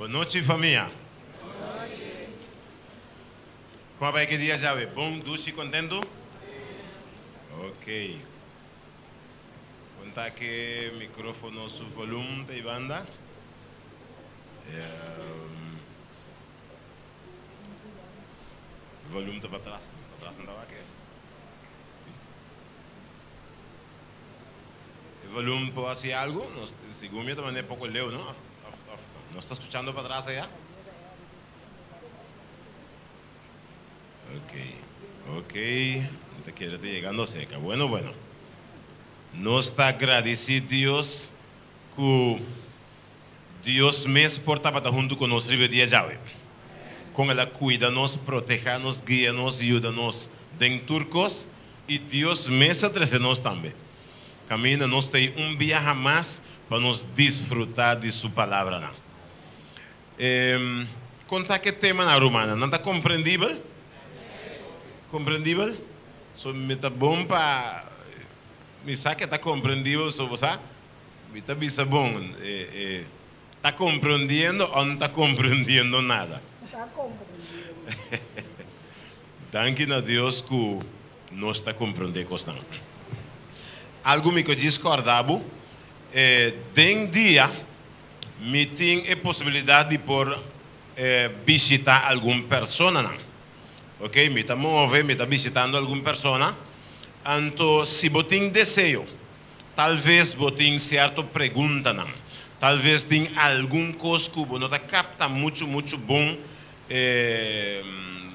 Bon nochi famia. Kon a bai ki dia djawe? Bon, dushi, kontentu? Ok. Kon ta ke mikrofono su volum ta ei banda? Volum ta patras. Patras nan ta wak e. E volum por hasi algu? Nos, segun mi ta manera poko leu, no? Of, of, of no? Nos ta skuchando patras aya? Ok, ok, mi ta kere ta yegando serka. Bueno, bueno. Nos ta gradisí Dios ku Dios mes por tabata huntu ku nos riba e dia djawe. Kon El a kuida nos, protehá nos, guia nos, yuda nos den tur kos, i Dios mes a trese nos tambe. Kaminda nos ta ei un biaha mas pa nos disfrutá di Su palabranan. Kon ta ke temanan, rumannan? Nan ta komprendibel? Komprendibel? So mi ta bon pa mi sa ke ta komprendibel, so bo sa? Mi ta bisa bon, e ta komprendiendo o no ta komprendiendo nada? Ta komprendiendo. Danki na Dios ku nos ta komprendé kosnan. Algu mi ke djis kòrda bo, den dia mi tin e posibilidat di por bishitá algun personanan. Ok, mi ta move, mi ta bishitando algun persona. Anto si bo tin deseo, Tal ves bo tin sierto preguntanan. Tal ves tin algun kos ku bo no ta kapta muchu muchu bon.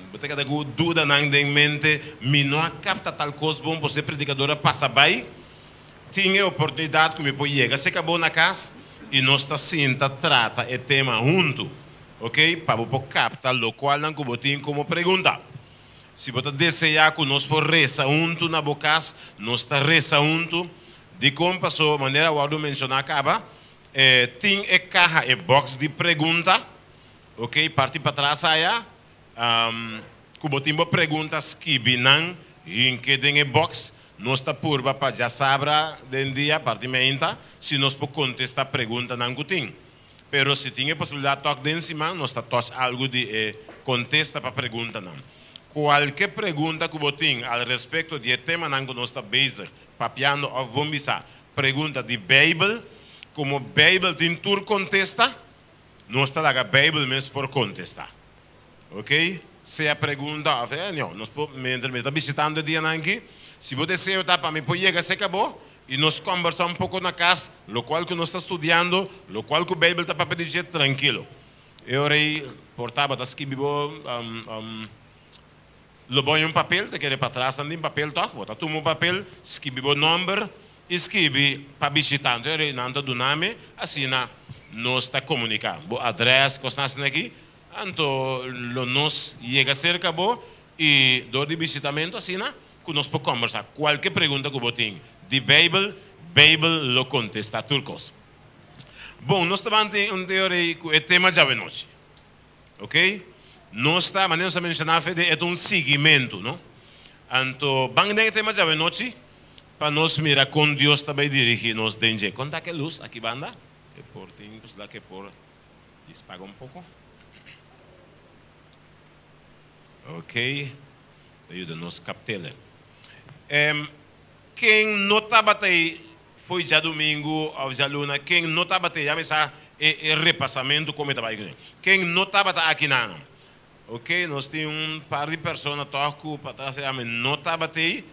Bo ta keda ku dudanan den mente, Mi no a kapta tal kos bon, por si e predikador a pasa bai. Tin e oportunidat ku mi por yega serka bo na kas i nos ta sinta trata e tema huntu, oke, pa bo por kapta lokualnan ku bo tin komo pregunta. Si bo ta deseá ku nos por resa huntu na bo kas, nos ta resa huntu. Dikon? Paso, manera a wòrdu menshoná kaba, tin e kaha, e bòks di pregunta, oke, parti patras aya, ku bo tin bo pregunta skibi nan hinke den e bòks. Nos ta purba pa djasabra den dia, parti meinta, si nos por kontestá preguntanan ku tin. Pero si tin e posibilidat tòg den siman, nos ta tòch algu di e kontesta pa preguntanan. Kualke pregunta ku bo tin al respekto di e temanan ku nos ta bezig papiando òf bon bisá pregunta di Beibel, komo Beibel tin tur kontesta, nos ta laga Beibel mes por kontestá. Oke? Sea pregunta òf e no, nos por, mientras mi ta bishitando e dianan aki, si bo deseo ta pa mi por yega serka bo i nos kòmbersá un poko na kas, lokual ku nos ta studiando, lokual ku Beibel ta papia di dje, trankilo. E ora ei por tabata skibi bo, lo bo haña un papel, ta kere patras nan tin papel tòg, bo ta tuma un papel, skibi bo nòmber i skibi pa bishitante, e ora ei nan ta duna mi, asina nos ta komuniká bo adrès, kosnan asina aki. Anto lo nos yega serka bo i dor di bishitamentu asina ku nos por kòmbersá. Kualke pregunta ku bo tin di Beibel, Beibel lo kontestá tur kos. Bon, nos ta ban tin un teoria ku e tema djawe nochi. Oke? Nos ta, manera nos a menshoná fede, e ta un siguimentu, no? Anto ban den e tema djawe nochi pa nos mira kon Dios ta bai dirigí nos den dje. Kon ta ke lus aki banda? E por tin kusla ke por. Dispaga un poko. Ok, ta yuda nos kaptele. Ken no tabata ei foi djadumingu òf djaluna? Ken no tabata ei? Ya mi sa e e repasamentu kon mi ta bai kuné. Ken no tabata aki nan? Ok, nos tin un par di persona tòg ku patras ei ami no tabata ei.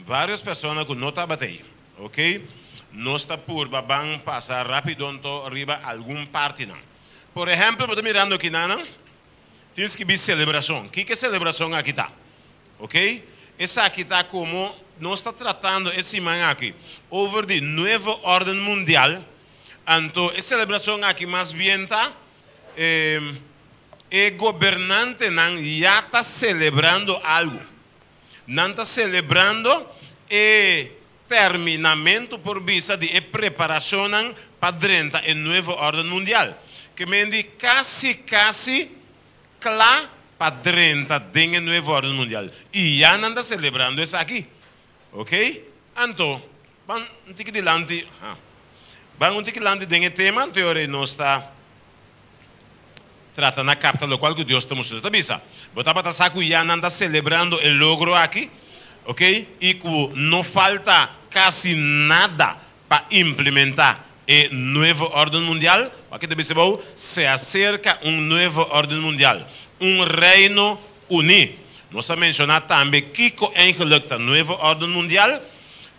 Vários persona ku no tabata ei. Ok, nos ta purba ban pasa rápido anto riba algun partinan. Por ehèmpel, bo ta mirando kinanan tin skibí selebrashon. Kiko e selebrashon aki ta? Ok, esaki ta komo nos ta tratando e siman aki over di Nuevo Órden Mundial. Anto e selebrashon aki mas bien ta e gobernantenan ya ta selebrando algu. Nan ta selebrando e terminamentu por bisa di e preparashonnan pa drenta e Nuevo Órden Mundial. Ke men di kasi kasi kla pa drenta den e Nuevo Órden Mundial. I ya nan ta selebrando esaki. Oke? Anto, ban un tiki dilanti, ha, ban un tiki dilanti den e tema, anto e ora ei nos ta. Trata na kapta lokual ku Dios ta mustra. Ta bisa, Bo tabata sa ku ya nan ta selebrando e logro aki, ok, i ku no falta kasi nada pa implementá e nuevo órden mundial? Wak ta bisa bo, Se aserka un nuevo órden mundial, un reino uní. Nos a menshoná tambe kiko eigenlik ta nuevo órden mundial.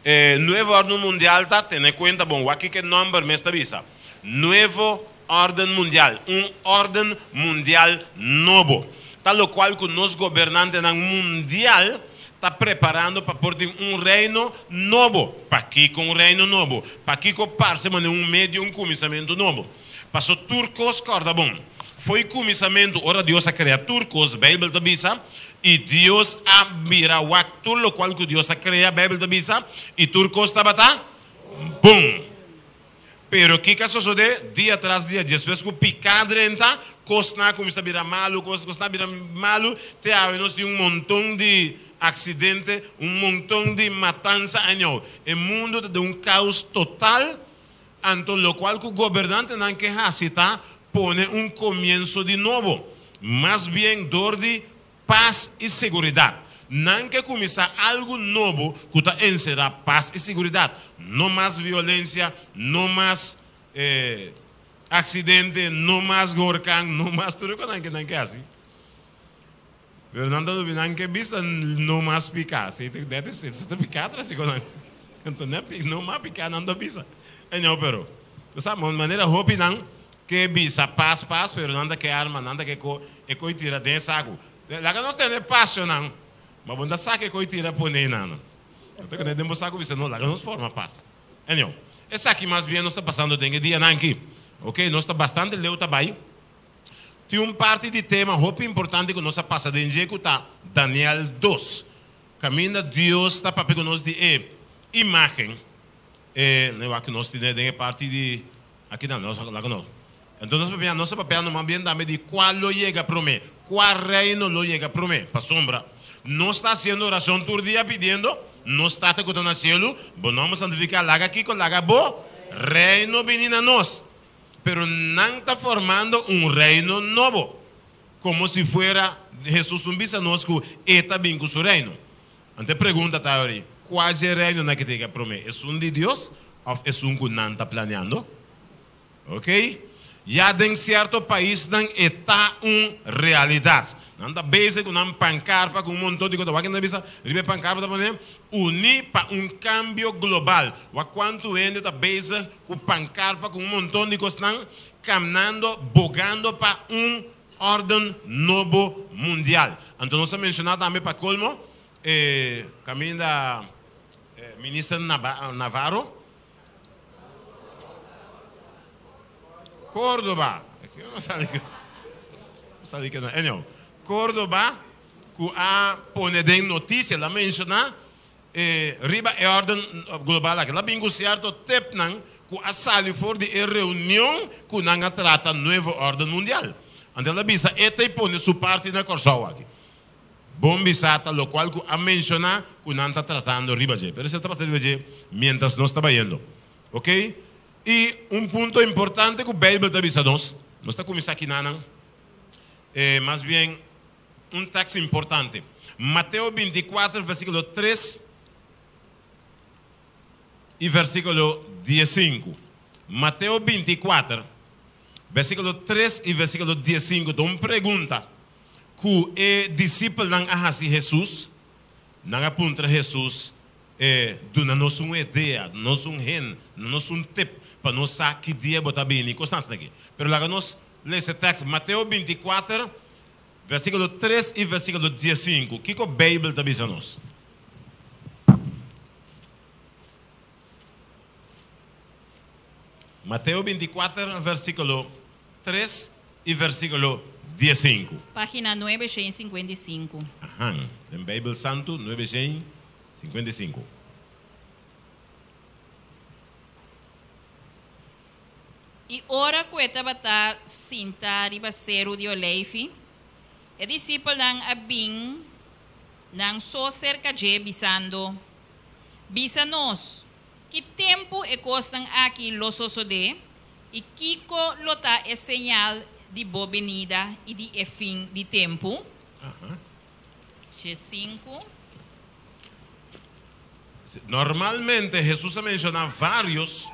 E nuevo órden mundial ta, tene kuenta bon, wak kiko e nòmber mes ta bisa, Nuevo Órden mundial, un órden mundial nobo, ta lokual ku nos gobernantenan mundial ta preparando pa por tin un reino nobo. Pakiko un reino nobo? Pakiko parse manera un medio un kuminsamentu nobo? Paso tur kos kòrda bon. Fo'i kuminsamentu ora Dios a krea tur kos, Beibel ta bisa, i Dios a mira wak tur lokual ku Dios a krea, Beibel ta bisa, i tur kos tabata bon. Pero kiko a sosodé? Dia tras dia, despues ku piká drenta, kosnan a kuminsá bira malu, kosnan a bira malu, te awe nos tin un monton di aksidente, un monton di matansa añou. E mundu ta den un kaos total, anto lokual ku gobernantenan ke hasi ta pone un komienso di nobo, mas bien dor di Pas i seguridat. Nan ke kuminsá algu nobo ku ta enserá pas i seguridat. No mas violensia, no mas aksidente, no mas horkan, no mas tur e konan ke nan ke hasi. Pero nan ta dubi nan ke bisa no mas piká. Si that is it, si ta piká tras e konan. Anto no mas piká nan ta bisa. Anyhow pero, bo sa manera hopi nan ke bisa pas pas pero nan ta ke arma, nan ta ke ko. E koi tira den e saku. Laga nos tene pasionan, ma bo no ta saka e koi tira pone einan. Bo ta kende den bo saku bisa, no, laga nos forma pas. Anyhow, esaki mas bien nos ta pasando den e dianan aki. Ok, nos ta bastante leu ta bai. Tin un parti di tema hopi importante ku nos a pasa den dje ku ta Daniel dos. Kaminda Dios ta papia ku nos di e imagen, e, wak nos tene den e parti di Aki nan, nos laga nos. Enton nos papia, nos ta papiando mas bien tambe di cual lo yega prome, cua reino lo yega prome. Pasobra nos ta haciendo oracion tur dia pidiendo, Nos Tata cu ta na cielo, bo nomber santifica, laga kico? Laga bo reino bini na nos. Pero nan ta formando un reino nobo, como si fuera Jesus un bisa nos cu e ta bin cu su reino. Anto e pregunta ta awor, Kua dje reinonan ki ta yega promé, esun di Dios òf esun ku nan ta planeando? Oke, ya den sierto paisnan e ta un realidat. Nan ta bezig ku nan pankarpa ku un monton di kos. Wak nan ta bisa riba e pankarpa ta pone, Uní pa un kambio global. Wak kuantu hende ta bezig ku pankarpa ku un monton di kosnan, kamnando, bogando pa un Órden nobo mundial. Anto nos a menshoná tambe pa kolmo e kaminda Minister Navarro Córdoba, Córdoba ku a pone den notisia, el a menshoná e riba e órden global aki. El a bin ku sierto tepnan ku a sali for di e reunion ku nan a trata nuevo órden mundial. Anto el a bisa e ta i pone su parti na Kòrsou aki. Bon bisá ta lokual ku a menshoná ku nan ta tratando riba dje. Pero esei ta pasa riba dje miéntras nos ta bayendo. Oke? I un punto importante ku Beibel ta bisa nos, nos ta kuminsá kinanan, e mas bien Un tekst importante. Mateo 24 versíkulo 3 i versíkulo 15. Mateo 24 versíkulo 3 i versíkulo 15 ta un pregunta ku e disipelnan a hasi Hesus. Nan a puntra Hesus, E duna nos un idea, duna nos un hint, duna nos un tip pa nos sa ki dia bo ta bini. Kosnan asina aki. Pero laga nos lesa e tekst Mateo 24 Versíkulo tres i versíkulo diesinku, kiko Beibel ta bisa nos? Mateo 24, versíkulo 3 i versíkulo 15. Página 955. Ahan, den Beibel Santu 955. I ora ku e tabata sinta riba Seru di Oleifi, e disipelnan a bin nan so serka dje, bisando, Bisa nos, ki tempu e kosnan aki lo sosodé, i kiko lo ta e señal di bo benida i di e fin di tempu? 5. Normalmente Hesus a menshoná vários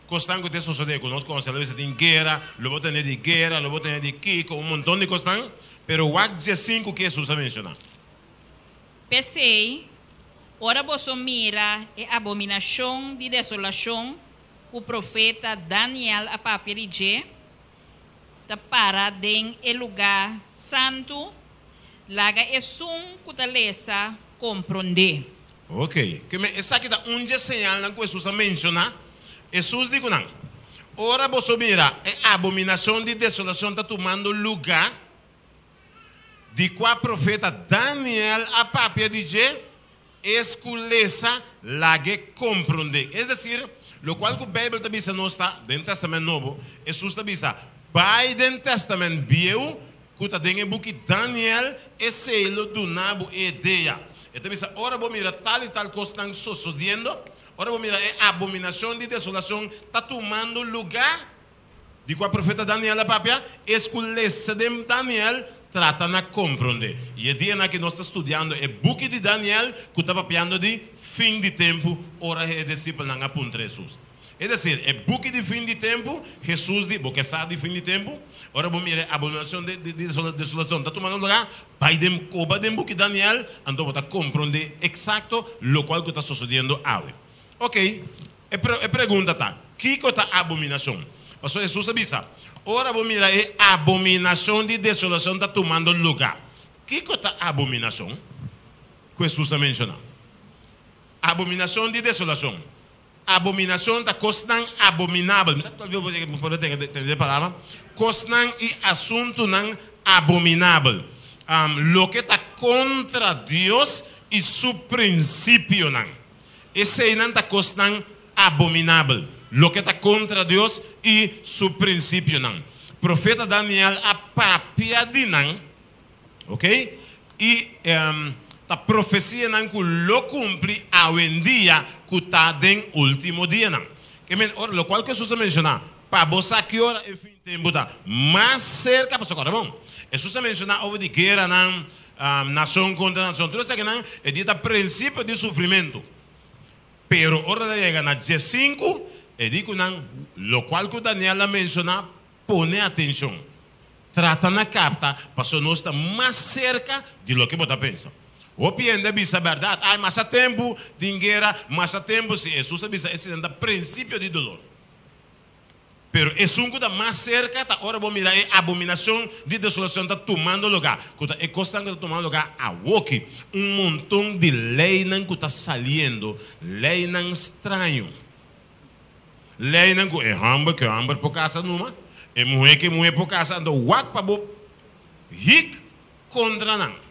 kosnan ku ta sosodé ku nos konosé. Lo bisa tin guera, lo bo tende di guera, lo bo tende di kiko, un monton di kosnan. Pero wak 15 ku Hesus a menshoná. P'esei, ora boso mira e abominashon di desolashon ku profeta Daniel a papia di dje, ta para den e lugá santu, laga esun ku ta lesa komprondé. Ok. Ke men esaki ta un dje señalnan ku Hesus a menshoná. Hesus di ku nan, Ora boso mira e abominashon di desolashon ta tumando lugá, di kua profeta Daniel a papia di dje, es ku lesa lag'é komprondé. Es desir, lokual ku Beibel ta bisa nos ta, den Tèstamènt Nobo, Hesus ta bisa, Bai den Tèstamènt Bieu, ku ta den e buki Daniel, esei lo duna bo e idea. E ta bisa, ora bo mira tal i tal kosnan sosodiendo, ora bo mira e abominashon di desolashon ta tumando lugá, di kua profeta Daniel a papia, es ku lesa den Daniel trata na komprondé. I e dianan aki nos ta studiando e buki di Daniel ku ta papiando di fin di tempu, ora e disipelnan a puntra Hesus. Es desir, e buki di fin di tempu, Hesus di, Bo ke sa di fin di tempu? Ora bo mira e abominacion di desolacion ta tumando lugar, bai den koba den buki Daniel, anto bo ta komprondé eksakto lokual ku ta sosodiendo awe. Ok, e e pregunta ta, Kiko ta abominacion? Pasobra Hesus a bisa, Ora bo mira e abominacion di desolacion ta tumando lugar. Kiko ta abominacion ku Hesus a menshoná? Abominacion di desolacion. Abominacion ta cosnan abominabel. Mi sa tal vez bo por tende e palabra. Cosnan y asuntunan abominabel. Loke ta contra Dios y su principionan. Eseinan ta cosnan abominabel. Loke ta contra Dios y su principionan. Profeta Daniel a papia di nan. Ok? I ta profesianan ku lo kumpli awendia ku ta den último dianan. Ke men ora, lokual ku Hesus a menshoná, pa bo sa ki ora e fin tempu ta mas serka, pasobra kòrda bon, Hesus a menshoná over di gueranan, nashon kontra nashon, tur esakinan e dia ta prinsipio di sufrimentu. Pero ora ta yega na 15, e di ku nan, lokual ku Daniel a menshoná, Pone atencion. Trata na capta paso nos ta mas cerca di loke bo ta pensa. Hopi hende a bisa berdad, ay masha tempu tin guera, masha tempu si. Jesus a bisa esei ta principio di dolor. Pero esun cu ta mas cerca ta ora bo mira e abominacion di desolacion ta tumando lugar, cu ta e cosnan cu ta tumando lugar awoki, un monton di leynan cu ta saliendo, leynan straño. Leinan ku e hòmber ku e hòmber por kasa numa, e muhé ku e muhé por kasa, anto wak pa bo hik kontra nan.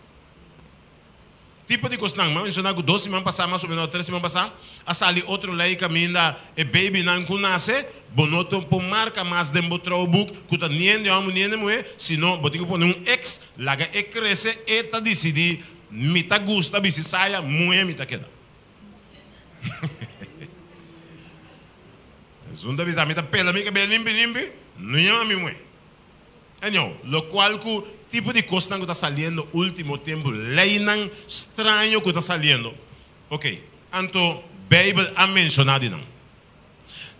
Tipo di kosnan, mi a menshoná ku dos siman pasá, mas o ménos tres siman pasá, a sali otro lei kaminda e beibinan ku nase, bo no ta por marka mas den bo trouwboek ku ta ni hende hòmber ni hende muhé, sino bo tin ku pone un X, laga e krese, e ta disidí, mi ta gusta bisti saya, muhé mi ta keda. Esun ta bisa, mi ta pela mi kabel limpi limpi, no yama mi muhe. Anyhow, lokual ku tipo di kosnan ku ta saliendo ultimo tempu, leinan straño ku ta saliendo. Ok, anto Beibel a menshoná di nan.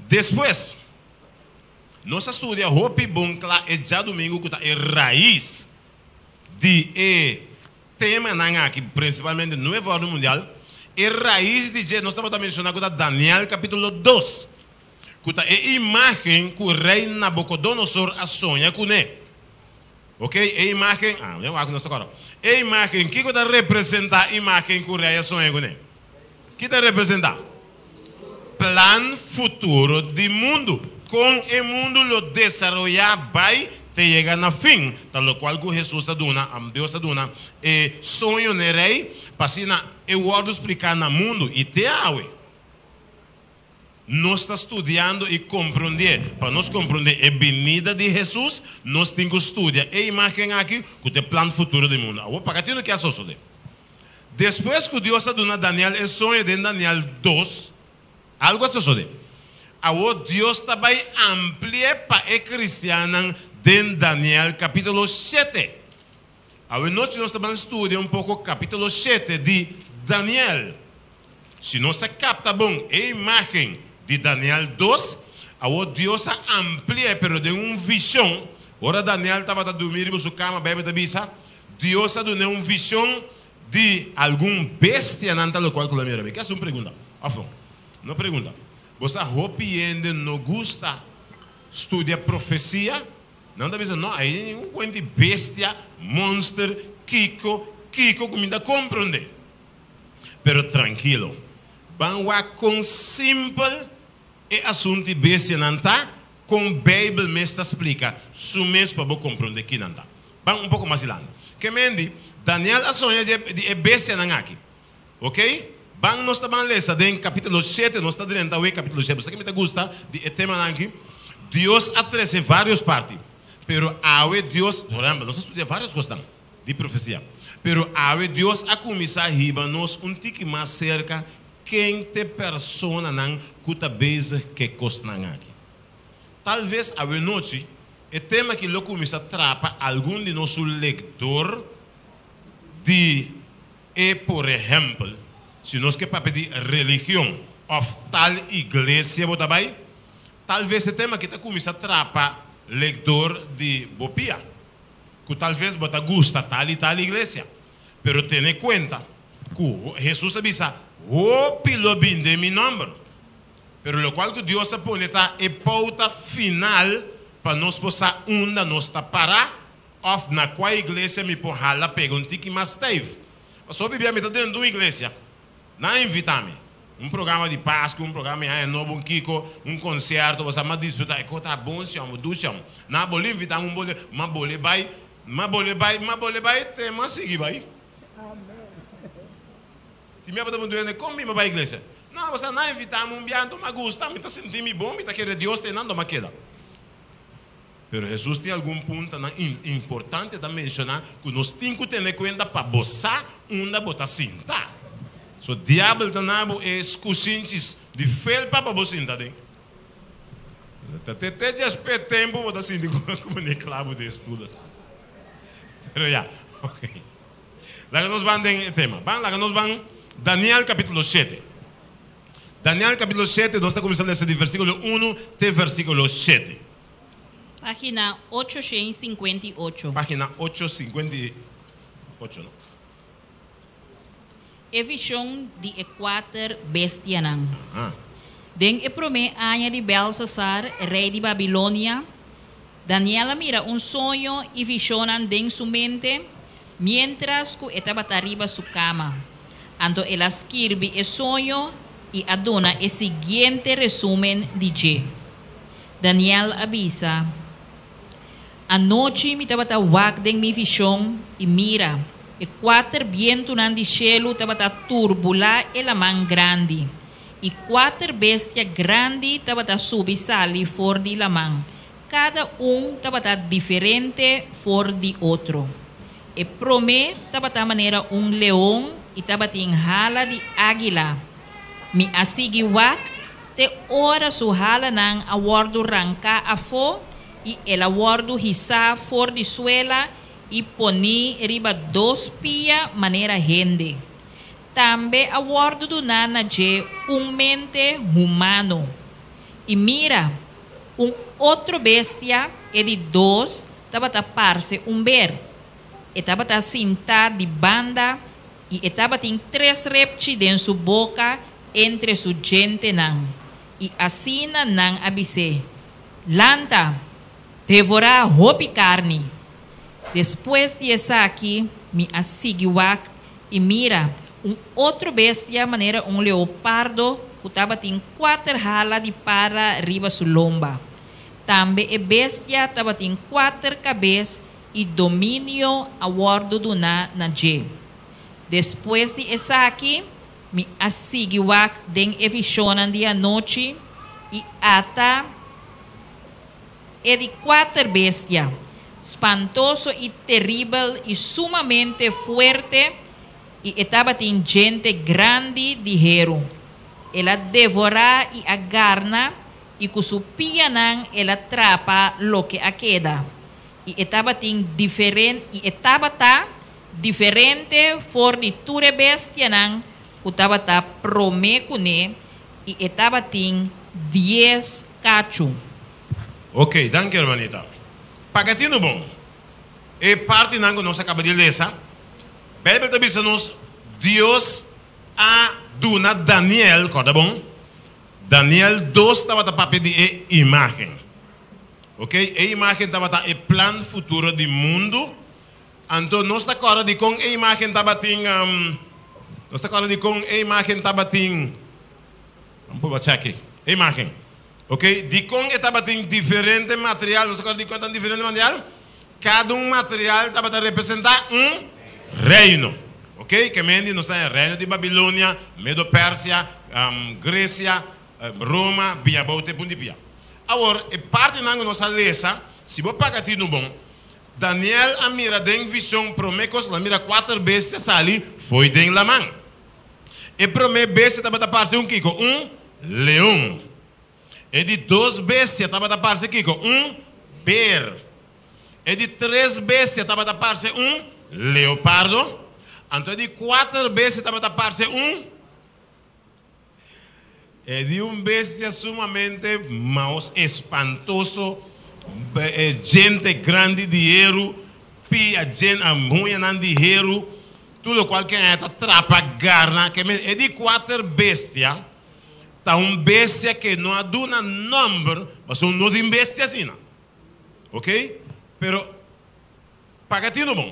Despues, nos a studia hopi bon kla e djadumingu ku ta e rais di e Temanan aki, prinsipalmente Nuevo Orden Mundial, e rais di dje nos tabata menshoná ku ta Daniel kapítulo 2, ku ta e imágen ku Rei Nabukodonosor a soña kuné. Oke, e imágen, ah, mi a wak ku nos ta kòrda. E imágen, kiko ta representá imágen ku rei a soña kuné? Ki ta representá? Plan futuro di mundu. Kon e mundu lo desaroyá bai te yega na fin, ta lokual ku Hesus a duna, Dios a duna e soño n'e rei, pa asina e wòrdu spliká na mundu. I te awe, nos ta studiando i komprondé. Pa nos komprondé e binida di Hesus, nos tin ku studia e imágen aki ku ta e plan futuro di mundu. Awor, pakatino ke a sosodé? Despues ku Dios a duna Daniel e soño den Daniel 2, algu a sosodé. Awor Dios ta bai ampli'é pa e kristiannan den Daniel kapítulo shete. Awe nochi nos ta ban studia un poko kapítulo shete di Daniel. Si nos a kapta bon e imágen di Daniel dos, awor Dios a ampli'é pero den un vishon. Ora Daniel tabata durmi riba su kama, Beibel ta bisa, Dios a dun'é un vishon di algun bestianan ta lokual ku lo a mira. Mi ke hasi un pregunta, òf no? No pregunta. Bo sa hopi hende no gusta studia profesia? Nan ta bisa, no, ei ningun kuenta di bestia, monster, kiko, kiko ku mi ta komprondé. Pero trankilo, ban wak kon simpel e asuntu di bestianan ta, kon Beibel mes ta splika su mes pa bo komprondé ki nan ta. Ban un poko mas dilanti. Ke mendi, Daniel a soña di e bestianan aki. Oke, ban nos ta ban lesa den kapítulo shete, nos ta drenta awe kapítulo shete. Bo sa ke mi ta gusta di e temanan aki? Dios a trese vários parti, pero awe Dios, por ehèmpel, nos a studia vários kosnan. Di profesia. Pero awe Dios a kuminsá hiba nos un tiki mas serka ken t'e personanan ku ta bezig k'e kosnan aki. Tal ves awe nochi e tema aki lo kuminsá trapa algun di nos su lekdor di e por ehèmpel, si nos ke papia di religion òf tal iglesia bo ta bai, tal ves e tema aki ta kuminsá trapa lekdor di bo pia. Ku talves bo ta gusta tal i tal iglesia. Pero tene kuenta ku Hesus a bisa, Hopi lo bin den mi nòmber. Pero lokual ku Dios a pone ta e pouta final pa nos por sa unda nos ta pará òf na kua iglesia mi por hala pega un tiki mas stijf. Pasobra hopi bia mi ta drenta un iglesia. Nan a invitá mi. Un programa di Pasku, un programa di Aña Nobo, un kiko, un konsierto, bo sa, m'a disfrutá. E kos ta bon si amo, dushi amo. Nan a bolbe invitá mi un bolbe, m'a bolbe bai, m'a bolbe bai, m'a bolbe bai, te m'a sigui bai. Tin bia bo ta puntra hende, Kon mi m'a bai iglesia? No, bo sa, nan a invitá mi un bia, anto m'a gusta, mi ta sinti mi bon, mi ta kere Dios te nan, anto m'a keda. Pero Hesus tin algun puntanan importante ta menshoná ku nos tin ku tene kuenta pa bo sa unda bo ta sinta. So diabel ta na bo e skusinchis di felpa pa bo sinta den. Ta te te djespé tempu bo ta sinti ku bo ne klabu den stoel asina. Pero ya, ok. Laga nos ban den e tema. Ban laga nos ban Daniel kapitulo shete. Daniel kapitulo shete nos ta kuminsá lesa di versíkulo unu te versíkulo shete. Página 858. Página 858, no? E vishon di e kuater bestianan. Den e promé aña di Belsasar, rei di Babilonia, Daniel a mira un soño i vishonnan den su mente miéntras ku e tabata riba su kama. Anto el a skirbi e soño i a duna e siguiente resúmen di dje. Daniel a bisa, Anochi mi tabata wak den mi vishon, i mira, e kuater bientunan di shelu tabata turbulá e laman grandi, i kuater bestia grandi tabata subi sali for di laman, kada un tabata diferente for di otro. E promé tabata manera un leon i tabatin hala di águila. Mi a sigui wak Te ora su halanan a wòrdu ranká afó i el a wòrdu hisá for di suela i poní riba dos pia manera hende. Tambe a wòrdu duná na dje un mente humano. I mira, un otro bestia, e di dos, tabata parse un ber. E tabata sintá di banda I e tabatin tres repchi den su boka entre su djentenan, i asina nan a bis'é, Lanta, devorá hopi karni! Despues di esaki mi a sigui wak, i mira, un otro bestia manera un leopardo ku tabatin kuater hala di para riba su lomba. Tambe e bestia tabatin kuater kabes i dominio a wòrdu duná na dje. Despues di esaki, mi a sigui wak den e vishonnan di anochi, i ata e di kuater bestia, spantoso i teribel i sumamente fuerte, i e tabatin djente grandi di heru. El a devorá i a garna, i ku su pianan el a trapa loke a keda. I e tabatin diferen i e tabata diferente for di tur e bestianan ku tabata promé kuné, i e tabatin dies kachu. Ok, danki hermanita. Paga tinu bon. E partinan ku nos a kaba di lesa, Beibel ta bisa nos Dios a duna Daniel, kòrda bon, Daniel dos tabata papia di e imágen. Ok, e imágen tabata e plan futuro di mundu. Anto nos ta kòrda di kon e imágen tabatin, nos ta kòrda di kon e imágen tabatin, ban purba chèk e imágen. Ok, di kon e tabatin diferente material, nos ta kòrda di kon tabatin diferente material? Kada un material tabata representá un reino. Ok, ke mendi nos ta den reino di Babilonia, Medo-Persia, Gresia, Roma, bia bou te punt di pia. Awor, e partinan ku nos a lesa, si bo paga tinu bon, Daniel a mira den vision promé kos, el a mira kuater bestia sali fo'i den laman. E promé bestia tabata parse un kiko? Un leon. E di dos bestia tabata parse kiko? Un ber. E di tres bestia tabata parse un leopardo. Anto e di kuater bestia tabata parse un. E di un bestia sumamente maos espantoso, djente grandi di heru, pia djen a huñanan di heru, tur lokual ke a ta trapa garna. Ke men e di kuater bestia ta un bestia ke no a duna nòmber, pasobra no tin bestia asina. Oke? Pero paga tino bon.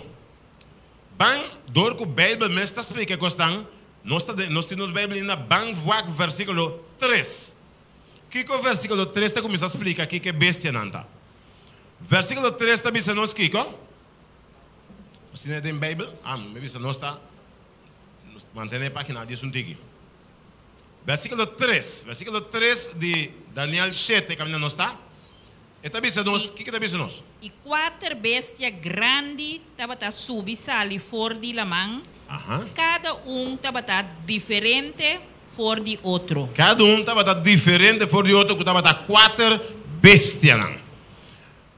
Ban dor ku Beibel mes ta splika e kosnan, nos ta den, nos tin nos Beibel na ban wak versíkulo tres. Kiko versíkulo tres ta kuminsá splika kiko e bestianan ta? Versíkulo tres ta bisa nos kiko? Nos tin e den Beibel? Ah, mi bisa nos ta nos mantené e página dies un tiki. Versíkulo tres, versíkulo tres di Daniel shete kaminda nos ta. E ta bisa nos, kiko e ta bisa nos? I kuater bestia grandi tabata subi sali for di laman, kada un tabata diferente for di otro. Kada un tabata diferente for di otro, ku tabata kuater bestianan.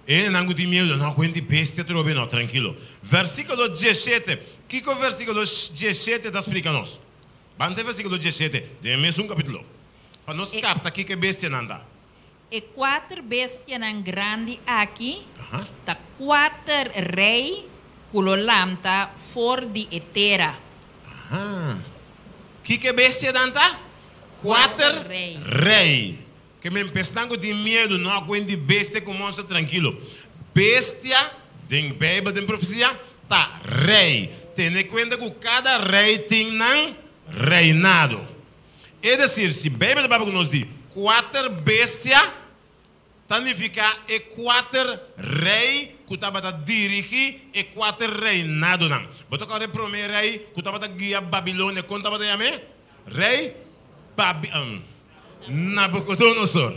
E hendenan ku tin miedu, no, ku hende bestia atrobe, no, trankilo. Versíkulo diesshete, kiko versíkulo diesshete ta splika nos? Ban te versíkulo diesshete den e mesun kapítulo, pa nos kapta kiko e bestianan ta. E kuater bestianan grandi aki ta kuater rei ku lo lanta for di e tera. Aha. Kiko e bestianan ta? Kuater rei. Ke men pesnan ku tin miedu no a kuenti bestia ku monster trankilo. Bestia den Beibel den profesia ta rei. Tene kuenta ku kada rei tin nan reinado. Es desir, si Beibel ta papia ku nos di kuater bestia, ta nifiká e kuater rei ku tabata dirigí e kuater reinadonan. Bo ta kòrda e promé rei ku tabata guia Babilonia, kon tabata yam'é? Rei Babi, Nabukodonosor.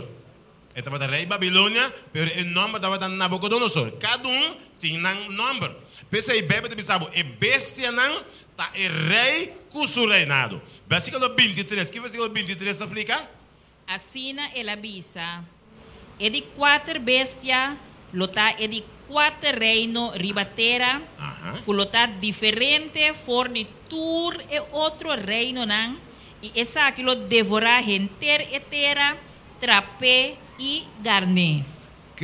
E tabata rei Babilonia, pero e nòmber tabata Nabukodonosor. Kada un tin nan nòmber. P'esei Beibel ta bisa bo, e bestianan ta e rei ku su reinado. Versíkulo bintitres, ki versíkulo bintitres ta splika? Asina el a bisa, E di kuater bestia lo ta e di kuater reino riba tera, ku lo ta diferente for di tur e otro reinonan, i esaki lo devorá henter e tera, Trap'é i garn'é.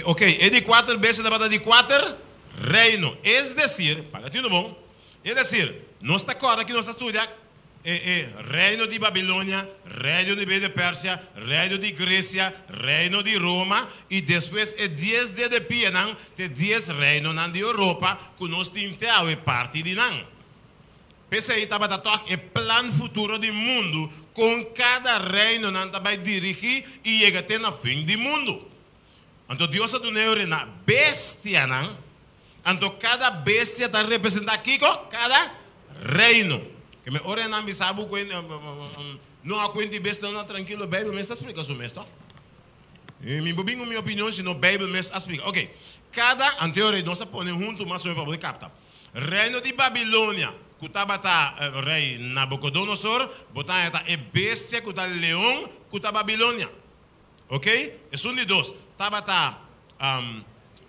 Ok, e di kuater bestia tabata di kuater reino. Es desir, paga tinu bon, es desir, nos ta kòrda ki nos a studia e e reino di Babilonia, reino di Medio Persia, reino di Gresia, reino di Roma, i despues e dies dede pianan te dies reinonan di Europa ku nos tin te awe parti di nan. P'esei tabata tòg e plan futuro di mundu kon kada reinonan ta bai dirigí i yega te na fin di mundu. Anto Dios a duna e ordená bestianan, anto kada bestia ta representá kiko? Kada reino. Ke men ora nan bisa bo ku no a kuenti bestia no trankilo Beibel mes ta splika su mes tòg. Mi por bin ku mi opinion sino Beibel mes a splika. Oke, kada anto e nos a pone huntu mas o menos pa bo por kapta. Reino di Babilonia, ku tabata rei Nabukodonosor, bo ta haña ta e bestia ku ta leon ku ta Babilonia. Oke? Esun di dos tabata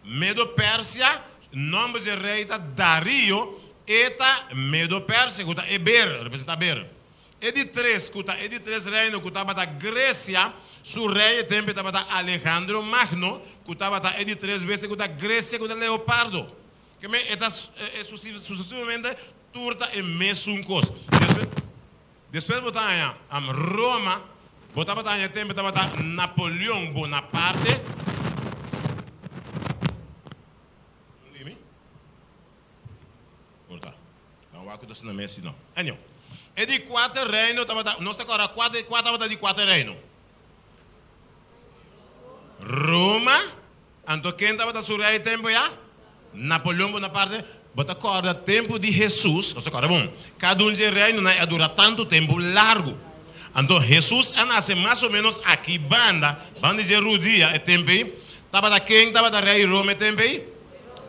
Medo-Persia. Nòmber dje rei ta Dario, e ta Medo-Persia, ku ta e ber, representá ber. E di tres, ku ta e di tres reino ku tabata Gresia, su rei e tempu tabata Alejandro Magno, ku tabata e di tres bestia ku ta Gresia ku ta leopardo. Ke men e ta susesivamente tur ta e mesun kos. Despues despues bo ta haña Roma, bo tabata haña e tempu tabata Napoleon Bonaparte. Por ta. Nan wak ku ta sina mes si no. Anyhow. E di kuater reino tabata, nos ta kòrda kua kua tabata di kuater reino? Roma. Anto ken tabata su rei tempu ya? Napoleon Bonaparte. Bo ta kòrda tempu di Hesus, nos ta kòrda bon, kada un dje reinonan a dura tantu tempu largu. Anto Hesus a nase mas o ménos aki banda, banda di dje Rudia e tempu ei. Tabata ken tabata rei Roma e tempu ei?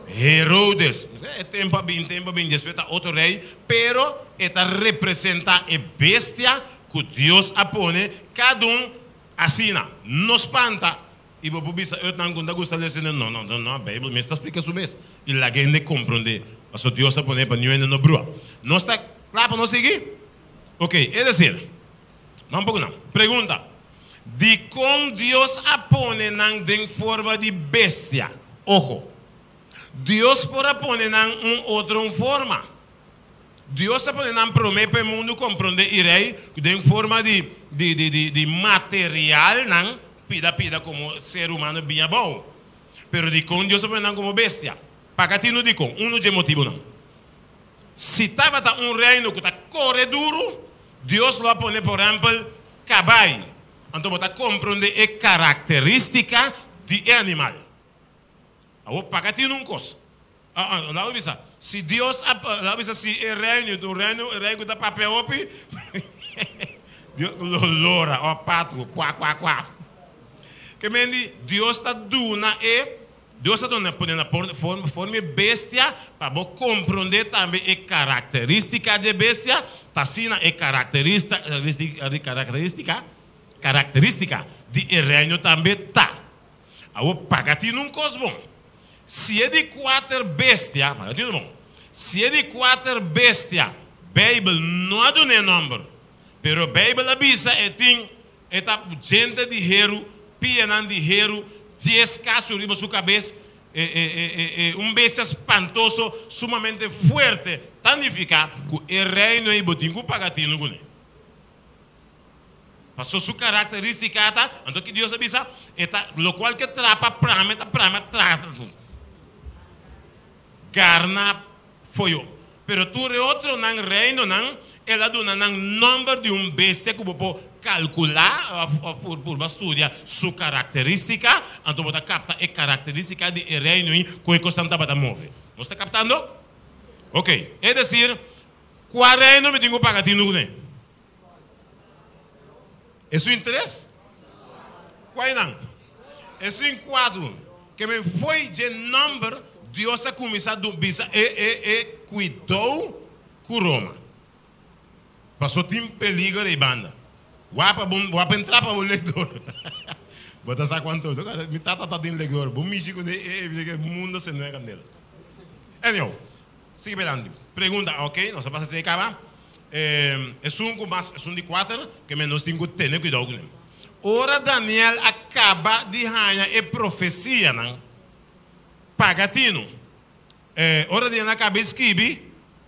Herodes. E tempu a bin, tempu a bin, despues ta otro rei, pero e ta representá e bestia ku Dios a pone kada un asina. No spanta i bo por bisa otnan ku no ta gusta lesa no, no, no, no, Beibel mes ta splika su mes i laga hende komprondé pasobra Dios a pone pa niun hende no brua. Nos ta kla pa nos sigui? Oke, es desir, ban poko nan. Pregunta, Dikon Dios a pone nan den forma di bestia? Ojo, Dios por a pone nan un otro un forma. Dios a pone nan promé pa e mundu komprondé i rei den forma di di di di di materialnan pida pida komo ser humano bin abou. Pero dikon Dios a pone nan komo bestia? Paga tinu dikon? Unu dje motibunan. Si tabata un reino ku ta kore duru, Dios lo a pone por ehèmpel kabai. Anto bo ta komprondé e karakterístika di e animal. Awor paga tin un kos. Laga mi bisa, si Dios a, laga mi bisa si e reino ta un reino, e rei ku ta papia hopi, Dios lo lora òf patu, kua kua kua. Ke men di Dios ta duna e Dios a duna pone na forma forma e bestia pa bo komprondé tambe e karakterístika dje bestia, ta asina e karakterista karakterístika karakterístika di e reino tambe ta. Awor paga tin un kos bon, si e di kuater bestia, paga tin un bon, si e di kuater bestia Beibel no a dun'é nòmber, pero Beibel a bisa e tin E ta djente di heru, pianan di heru, dies kachu riba su kabes, e un bestia spantoso, sumamente fuerte, ta nifiká ku e reino ei bo tin ku paga tinu kuné. Pasobra su karakterístika ta, anto ki Dios a bisa, e ta lokual ke trapa prame ta prame tra garna foyo. Pero tur e otronan reinonan, el a duna nan nòmber di un bestia ku bo por kalkulá òf purba studia su karakterístika, anto bo ta kapta e karakterístika di e reino ei ku e kosnan tabata move. Nos ta kaptando? Oke. Es desir, kua reino mi tin ku paga tinu kuné? Esun interes? Kua nan? Esun kuadro ke men foi dje nòmber Dios a kuminsá bisa e e e kuidou ku Roma. Paso tin peliger ei banda. Wak pa bo wak pa entra pa bo lekdor. Bo ta sa kuantu mi tata ta tin lekdor. Bo mishi kuné e e mundo sende na kandela. Anyhow. Sigui pedanti. Pregunta, Ok, nos a pasa esei kaba. Esun ku mas, esun di kuater, ke men nos tin ku tene kuidou kuné. Ora Daniel a kaba di haña e profesianan, paga tinu. Ora Daniel a kaba di skibi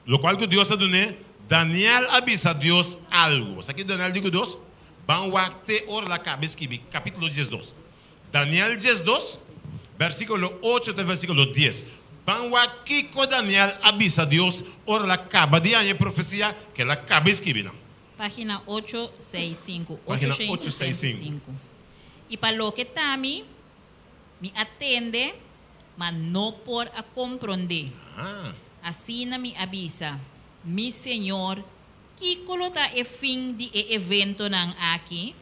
lokual ku Dios a dun'é, Daniel a bisa Dios algu. Bo sa ki Daniel di ku Dios? Ban wak te ora el a kaba di skibi, kapítulo diesdos. Daniel 12, versíkulo ocho te versíkulo dies. Ban wak kiko Daniel a bisa Dios ora el a kaba di haña e profesia ku el a kaba di skibi nan. Página ocho seis sinku, Página ocho ocho seis sesenta i sinku. sinku. I pa loke ta mi, mi a tende, ma no por a komprondé. Asina mi a bisa, Mi Señor, Kiko lo ta e fin di e eventonan aki?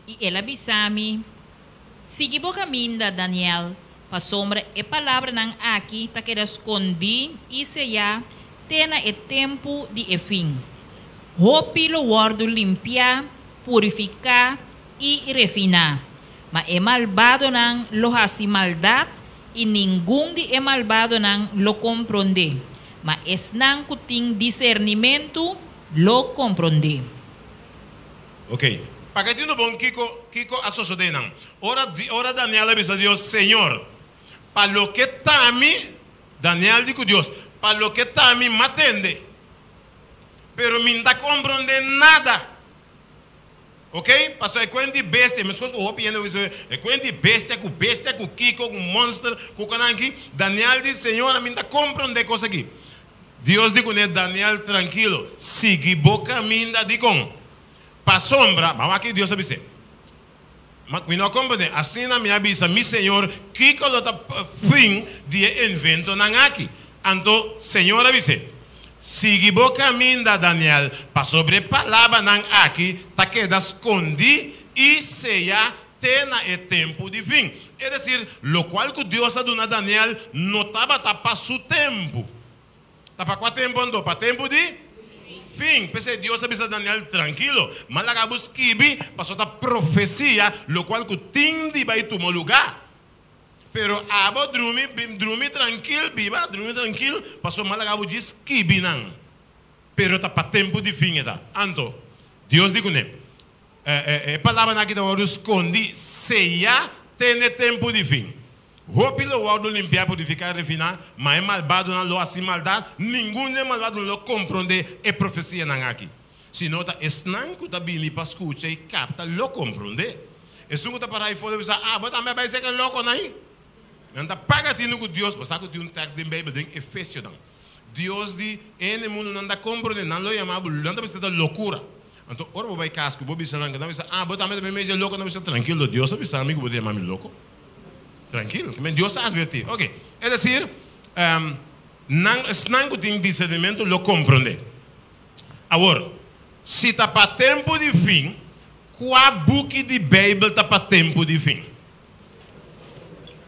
I el a bisa mi, Sigui bo kaminda, Daniel, pasobra e palabranan aki ta keda skondí i seyá te na e tempu di e fin. Hopi lo wòrdu limpiá, purifiká i refiná, ma e malbadonan lo hasi maldat. I ningun di e malbadonan lo komprondé, ma esnan ku tin disernimentu lo komprondé. Ok. Pa ke tin bon kiko kiko a sosodé nan? Ora ora Daniel a bisa Dios, Señor, pa loke ta mi, Daniel di ku Dios, pa loke ta mi, m'a tende, pero mi n'ta komprondé nada. Ok, pasobra e kuent di bestia, meskos ku hopi hende a bisa, e kuent di bestia ku bestia ku kiko ku monster ku konan aki, Daniel di, Señor, ami no ta komprondé kos aki. Dios di kuné, Daniel, trankilo, sigui bo kaminda. Dikon? Pasobra, ban wak ki Dios a bis'é, Ma mi no a komprondé, asina mi a bisa mi Señor, kiko lo ta fin di e inventonan aki? Anto Señor a bis'é, Sigui bo kaminda, Daniel, pasobra e palabranan aki ta keda skondí i seyá te na e tempu di fin. Es desir, lokual ku Dios a duna Daniel no tabata pa su tempu. Ta pa kua tempu anto? Pa tempu di fin. P'esei Dios a bisa Daniel, Trankilo, m'a laga bo skibi, pasobra ta profesia lokual ku tin di bai tuma lugá. Pero abo drumi, drumi trankil, biba, drumi trankil, pasobra m'a laga bo djis skibi nan. Pero ta pa tempu di fin e ta. Anto, Dios di kuné, E palabranan aki ta wòrdu skondí, seyá te n'e tempu di fin. Hopi lo wòrdu limpiá, purifiká i refiná, ma e malbadonan lo hasi maldat, ningun di e malbadonan lo komprondé e profesianan aki. Sino ta esnan ku ta bini pa skucha i kapta lo komprondé. Esun ku ta pará ei for lo bisa, Abo tambe a bai seka lokonan ei? Nan ta paga tinu ku Dios. Bo sa ku tin un tèks den Beibel, den Efesionan. Dios di hende mundu nan ta komprondé, nan lo yama bo, nan ta bisa ta lokura. Anto ora bo bai kas ku bo bisa nan, nan ta bisa, Abo tambe ta meimei dje loko? Nan ta bisa, Trankil, Dios a bisa mi ku bo ta yama mi loko. Trankil, Dios a atvertí. Oke, es desir, nan, esnan ku tin disernimentu lo komprondé. Awor, si ta pa tempu di fin, kua buki di Beibel ta pa tempu di fin?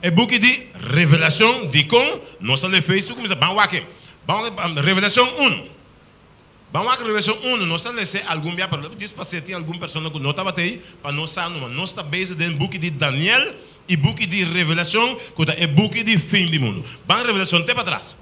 E buki di Revelashon. Dikon nos a lei fees kuminsá? Ban wak e. Ban wak Revelashon un. Ban wak Revelashon unu. Nos a les'é algun bia, pero djis pas'é tin algun persona ku no tabata ei pa nos sa numa. Nos ta bezig den buki di Daniel i buki di Revelashon, ku ta e buki di fin di mundu. Ban Revelashon te patras.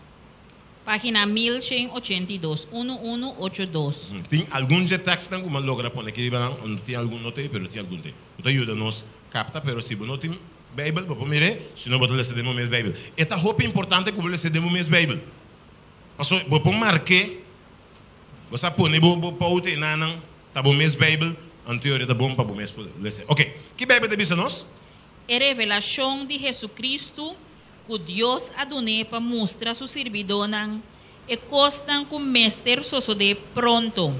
Página 1182, unu unu ocho dos. Tin algun dje tèkstnan ku mi a logra pone aki riba nan, no tin algun no t'ei, pero tin algun t'ei. Ku ta yuda nos kapta, pero si bo no tin Beibel, bo por mir'é, si no bo ta lesa den bo mes Beibel. E ta hopi importante ku bo lesa den bo mes Beibel. Pasobra bo por mark'é, bo sa pone bo bo pouta enanan, ta bo mes Beibel, anto e ora ta bon pa bo mes por lesa. Oke, ki Beibel ta bisa nos? E revelashon di Hesukristu ku Dios a dun'é pa mustra su sirbidónan e kosnan ku mester sosodé pronto.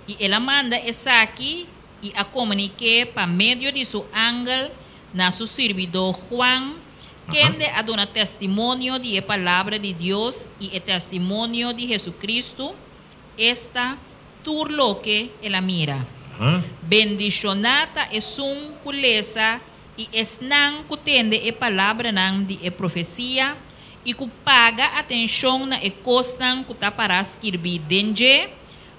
I el a manda esaki i a komunik'é pa medio di su angel na su sirbidó Juan, kende a duna testimonio di e palabra di Dios i e testimonio di Hesukristu, esta, tur loke el a mira. Bendishoná ta esun ku lesa I esnan ku tende e palabranan di e profesia i ku paga atenshon na e kosnan ku ta pará skirbí den dje,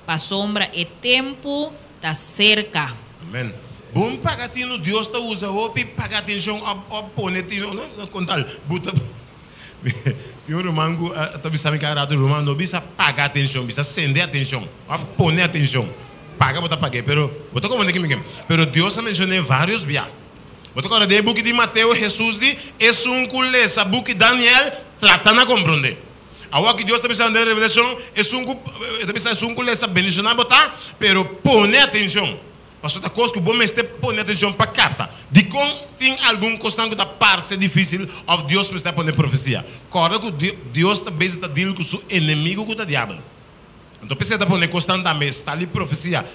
pasobra e tempu ta serka. Amen. Bon paga tinu Dios ta usa hopi paga atencion of of pone tinu no no con tal bo ta tin un ruman cu ta bisa mi cada rato ruman no bisa paga atencion bisa sende atencion of pone atencion paga bo ta pag'e pero bo ta comprende kico mi ke pero Dios a mencion'e varios bia bo ta corda den e buki di Mateo Jesus di esun cu lesa buki Daniel trata na comprende awor ki Dios ta bisa den Revelacion esun cu e ta bisa esun cu lesa bendiciona bo ta pero pone atencion. Pasobra ta kos ku bo mester pone atenshon pa kapta. Dikon tin algun kosnan ku ta parse difísil òf Dios mester a pone profesia? Kòrda ku Dios ta bezig ta dil ku su enemigu ku ta Diabel. Anto p'esei ta pone kosnan tambe sta li profesia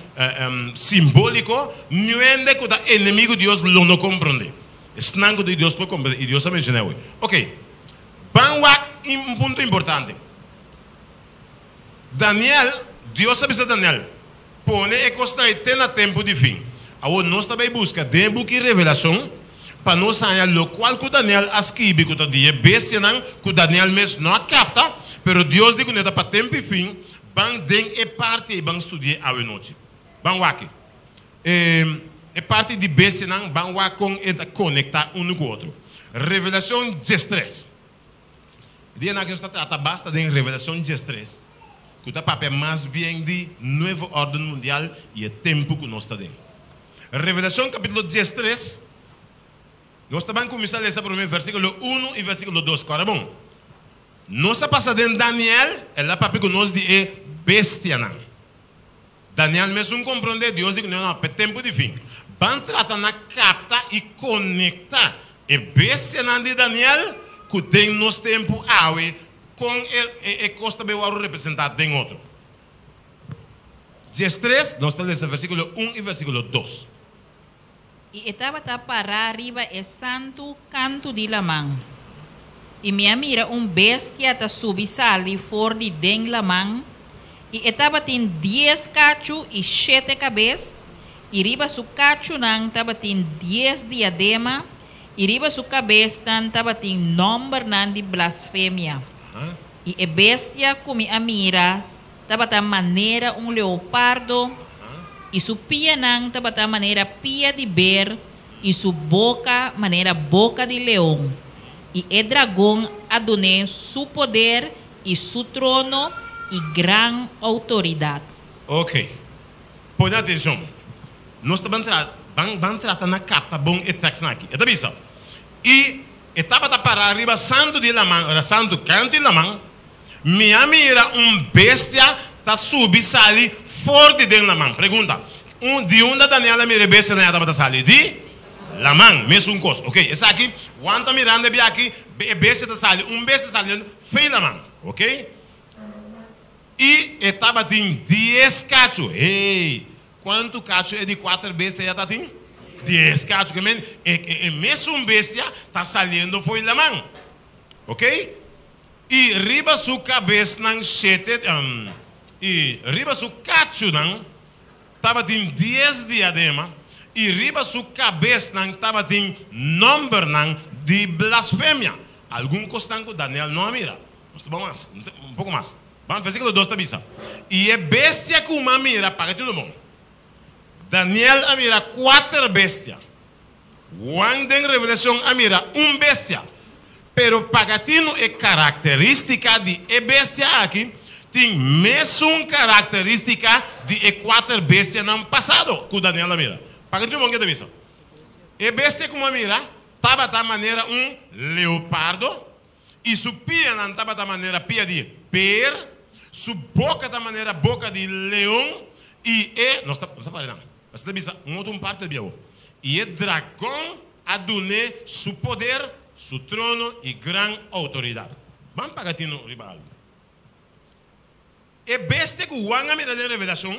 simbóliko, niuende ku ta enemigu Dios lo no komprondé. Esnan ku ta di Dios por komprondé, i Dios a menshoná awe. Oke, ban wak un punto importante. Daniel, Dios a bisa Daniel, Pone e kosnan ei te na tempu di fin. Awor nos ta bai buska den e buki Revelashon pa nos haña lokual ku Daniel a skibi ku ta di e bestianan ku Daniel mes no a kapta, pero Dios di kuné ta pa tempu i fin. Ban den e parti ei ban studi'é awe nochi. Ban wak e parti di bestianan, ban wak kon e ta konektá unu ku otro. Revelashon 13. Dianan aki nos ta trata basta den Revelashon 13, ku ta papia mas bien di nuevo órden mundial i e tempu ku nos ta den. Revelashon kapítulo 13, nos ta ban kuminsá lesa promé versíkulo 1 i versíkulo 2. Kòrda bon, nos a pasa den Daniel, el a papia ku nos di e bestianan. Daniel mesun komprondé Dios di ku no, no, p'e tempu di fin. Ban trata na kapta i konektá e bestianan di Daniel ku den nos tempu awe, kon e e kos ta bay wòrdu representá den otro. 13, nos ta lesa versíkulo 1 i versíkulo 2. I e tabata pará riba e santu kantu di laman. I mi a mira un bestia ta subi sali for di den laman, i e tabatin dies kachu i shete kabes, i riba su kachunan tabatin dies diadema, i riba su kabesnan tabatin nòmbernan di blasfemia. I e bestia ku mi a mira tabata manera un leopardo, i su pianan tabata manera pia di ber, i su boka manera boka di leon. I e dragon a dun'é su poder i su trono i gran outoridat. Ok. Pone atenshon. Nos ta ban tra, ban, ban trata na kapta bon e tèkstnan aki. E ta bisa, I e tabata pará riba santu di laman, ora santu kantu di laman, Mi a mira un bestia ta subi sali for di den laman. Pregunta, Un, di unda Daniel a mira e bestianan ya tabata sali? Di laman. Mesun kos. Ok, esaki, Juan ta mirando e bia aki, e bestia ta sali, un bestia ta sali fei laman. Ok? I e tabatin dies kachu. Hey! Kuantu kachu e di kuater bestia ya tatin? Dies kachu. Ke men, e, e, e mesun bestia ta saliendo foi laman. Ok? I riba su kabesnan shete, i riba su kachunan tabatin dies diadema, i riba su kabesnan tabatin nòmbernan di blasfemia. Algun kosnan ku Daniel no a mira. Nos ta ban mas, un poko mas. Ban, versíkulo 2 ta bisa, I e bestia ku mi a mira, paga tinu bon. Daniel a mira kuater bestia. Juan den Revelashon a mira un bestia. Pero pagatino e karakterístika di e bestia aki tin mesun karakterístika di e kuater bestianan pasado ku Daniel a mira. Pagatino bon ke ta bisa. E bestia ku mi a mira tabata manera un leopardo i su pianan tabata manera pia di ber, su boka ta manera boka di leon i e, nos ta, nos ta pare nan. Asina ta bisa un otro un parti di biawo. I e dragon a dun'é su poder, su trono i gran outoridat. Ban paga tinu riba algu. E bestia ku Juan a mira den Revelashon,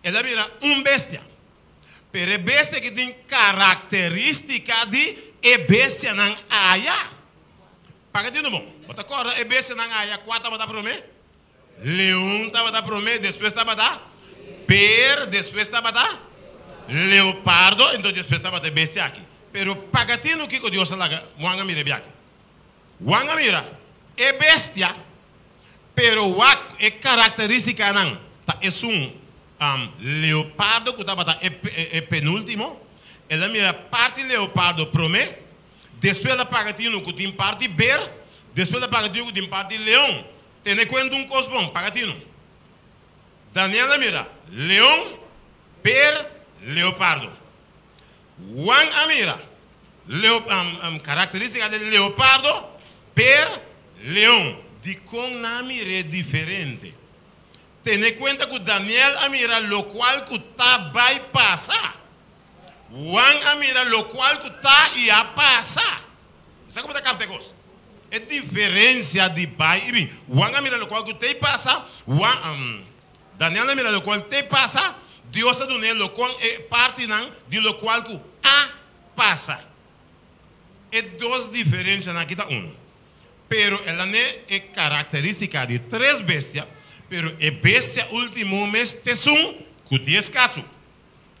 el a mira un bestia. Pero e bestia aki tin karakterístika di e bestianan aya. Paga tinu bon. Bo ta kòrda e bestianan aya kua tabata promé? Leon tabata promé, despues tabata ber, despues tabata leopardo, enton despues tabata e bestia aki. Pero paga tinu kiko Dios a laga Juan a mira e biaha aki. Juan a mira e bestia, pero wak e karakteristikanan ta esun leopardo ku tabata e penultimo. El a mira parti leopardo promé, despues el a paga tinu ku tin parti ber, despues el a paga tinu ku tin parti leon. Tene kuenta un kos bon, paga tinu. Daniel a mira leon, ber, leopardo. Juan a mira leo, karakterístika di leopardo, ber, leon. Dikon nan a mir'é diferente? Tene kuenta ku Daniel a mira lokual ku ta bai pasa. Juan a mira lokual ku ta i a pasa. Sa ku bo ta kapta e kos? E diferensia di bai i bin. Juan a mira lokual ku tei pasa, Juan, Daniel a mira lokual tei pasa, Dios a dun'é lokual e partinan di lokual ku a pasa. E dos diferensianan aki ta unu. Pero el a ne e karakterístika di tres bestia, pero e bestia último mes t'esun ku dies kachu.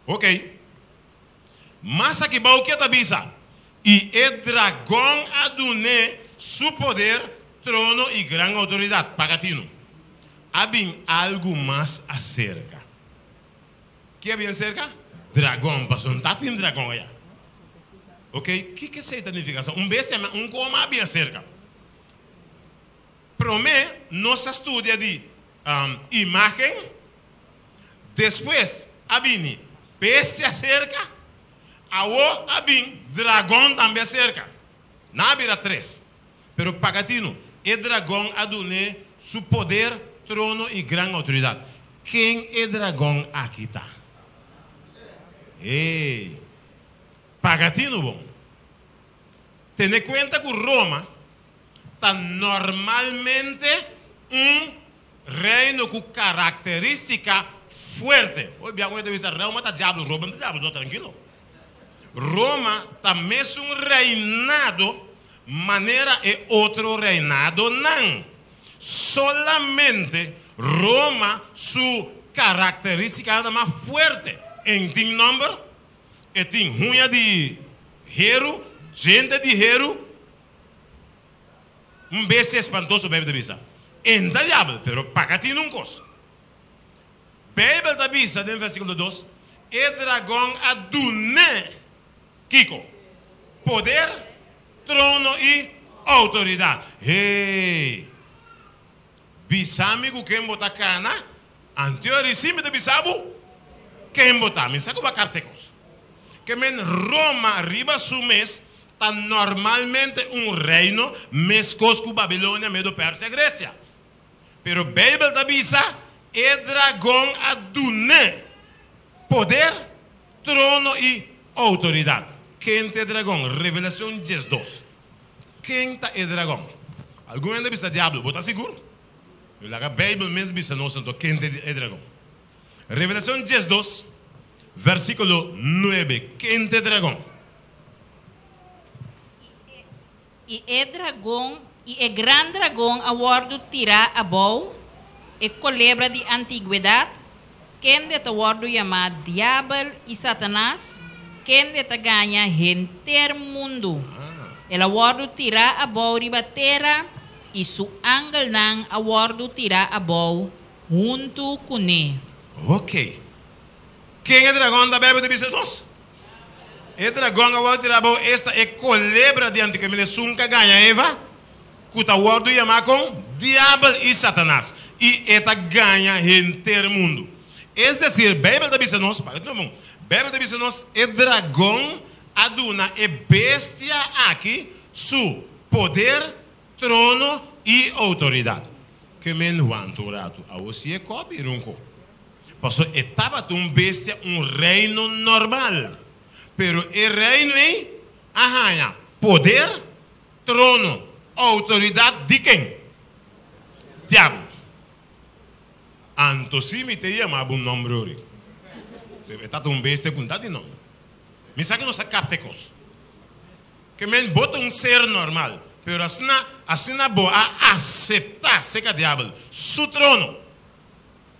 Okey. Mas aki bou ke ta bisa, I e dragon a dun'é su poder, trono i gran outoridat. Paga tinu. A bin algu mas aserka. Ke a bin aserka? Dragon, pasobra no ta tin dragon aya. Ok, kiko esei ta nifiká? Un bestia un kos a bin aserka. Promé nos a studia di imágen, despues a bini bestia aserka, awor a bin dragon tambe aserka. Nan a bira tres. Pero paga tinu, e dragon a dun'é su poder, trono i gran outoridat. Ken e dragon aki ta? Hey! Paga tinu bon. Tene kuenta ku Roma ta normalmente un reino ku karakterístika fuerte. Hopi bia ku mi ta bisa Roma ta diablo, Roma no ta diablo, no, trankilo. Roma ta mesun reinado manera e otro reinadonan. Solamente Roma su karakterístikanan ta mas fuerte. En tin nòmber, e tin huña di heru, djente di heru, un bestia espantoso, Beibel ta bisa. En ta diabel, pero paga tin un kos. Beibel ta bisa den versíkulo dos, E dragon a dun'é kiko? Poder, trono i outoridat. Hey! Bisa mi ku ken bo ta kana, anteori sí mi ta bisa bo ken bo ta. Mi sa ku bo a kapta e kos. Ke men Roma riba su mes ta normalmente un reino meskos ku Babilonia, Medo, Persia, Gresia. Pero Beibel ta bisa, E dragon a dun'é poder, trono i outoridat. Ken ta e dragon? Revelashon 12. Ken ta e dragon? Algun hende a bisa Diablo. Bo ta sigur? Lo laga Beibel mes bisa nos anto ken ta e dragon. Revelashon 12, versíkulo 9. Ken ta e dragon? I e dragon, i e gran dragon a wòrdu tirá abou, e kolebra di antigwedat, kende ta wòrdu yamá Diabel i Satanas, kende ta gaña henter mundu. El a wòrdu tirá abou riba tera, i su angelnan a wòrdu tirá abou huntu kuné. Oké. Ken e dragon ta Beibel ta bisa nos? E dragon a wòrdu tirá abou, esta e kolebra di antigamente, esun ku a gaña Eva, ku ta wòrdu yamá kon Diabel i Satanas, i e ta gaña henter mundu. Es desir, Beibel ta bisa nos, paga bon, Beibel ta bisa nos e dragon a duna e bestia aki su poder, trono i outoridat. Ke men wanta un ratu, awor si e kò bira un kò. Pasobra e tabata un bestia, un reino normal. Pero e reino ei a haña poder, trono, outoridat di ken? Diabel. Anto si mi ta yama bo un nòmber ori. E tabata un bestia ku no ta di nòmber. Mi sa ku nos a kapta e kos. Ke men bo ta un ser normal, pero asina, asina bo a aseptá serka diabel su trono.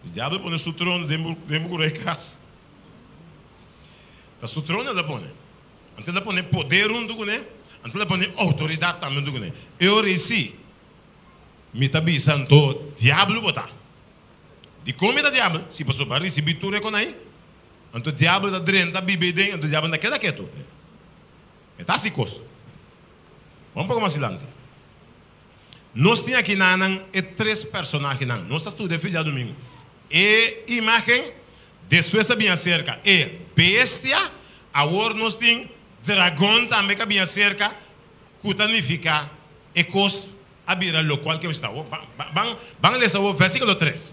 E diabel pone su trono den bo den bo kura e kas. Ta su trono el a pone. Anto el a pone poder huntu kuné, anto el a pone outoridat tambe huntu kuné. E ora ei sí, mi ta bisa anto diabel bo ta. Dikon mi ta diabel? Si pasobra bo a risibí tur e konai, anto diabel ta drenta biba ei den, anto diabel no ta keda ketu. E ta hasi kos. Ban un poko mas dilanti. Nos tin aki nanan e tres personahenan. Nos ta studia fi djadumingu. E imagen, despues a bin aserka e bestia, awor nos tin dragon tambe ku a bin aserka, ku ta nifiká e kos a bira lokual ku e mester ta. Awor ban ban lesa awor vèrsikulo tres.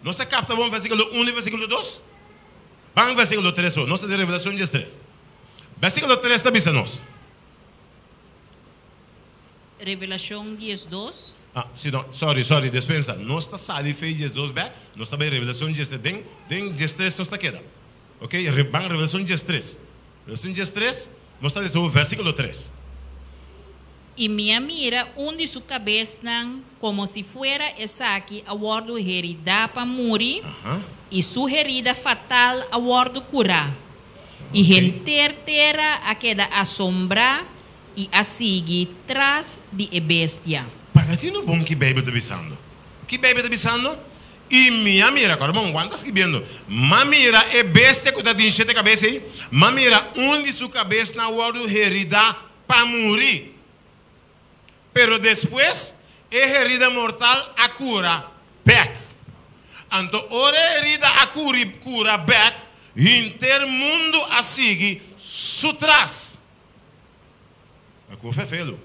Nos a kapta bon vèrsikulo unu i vèrsikulo dos? Ban vèrsikulo tres awor. Nos ta den Revelashon 13. Vèrsikulo tres ta bisa nos. Revelashon 12. Ah, si no, sorry, sorry, despensa. Nos ta sali fe 12 bek, nos ta bai Revelashon 13. Den, den 13 nos ta keda. Ok, re, ban Revelashon 13. Revelashon 13, nos ta lesa bo vèrsikulo 3. I mi a mira un di su kabesnan komo si fuera esaki a wòrdu heridá pa muri, i su herida fatal a wòrdu kurá. I henter tera a keda asombrá i a sigui tras di e bestia. Paga tinu bon ki Beibel ta bisando. Ki Beibel ta bisando? I mi a mira, kòrda bon, Juan ta skibiendo, M'a mira e bestia ku ta tin shete kabes ei, m'a mira un di su kabesnan wòrdu heridá pa muri. Pero despues e herida mortal a kura bèk. Anto ora e herida a kura bèk, henter mundu a sigui su tras. A ku fefelu.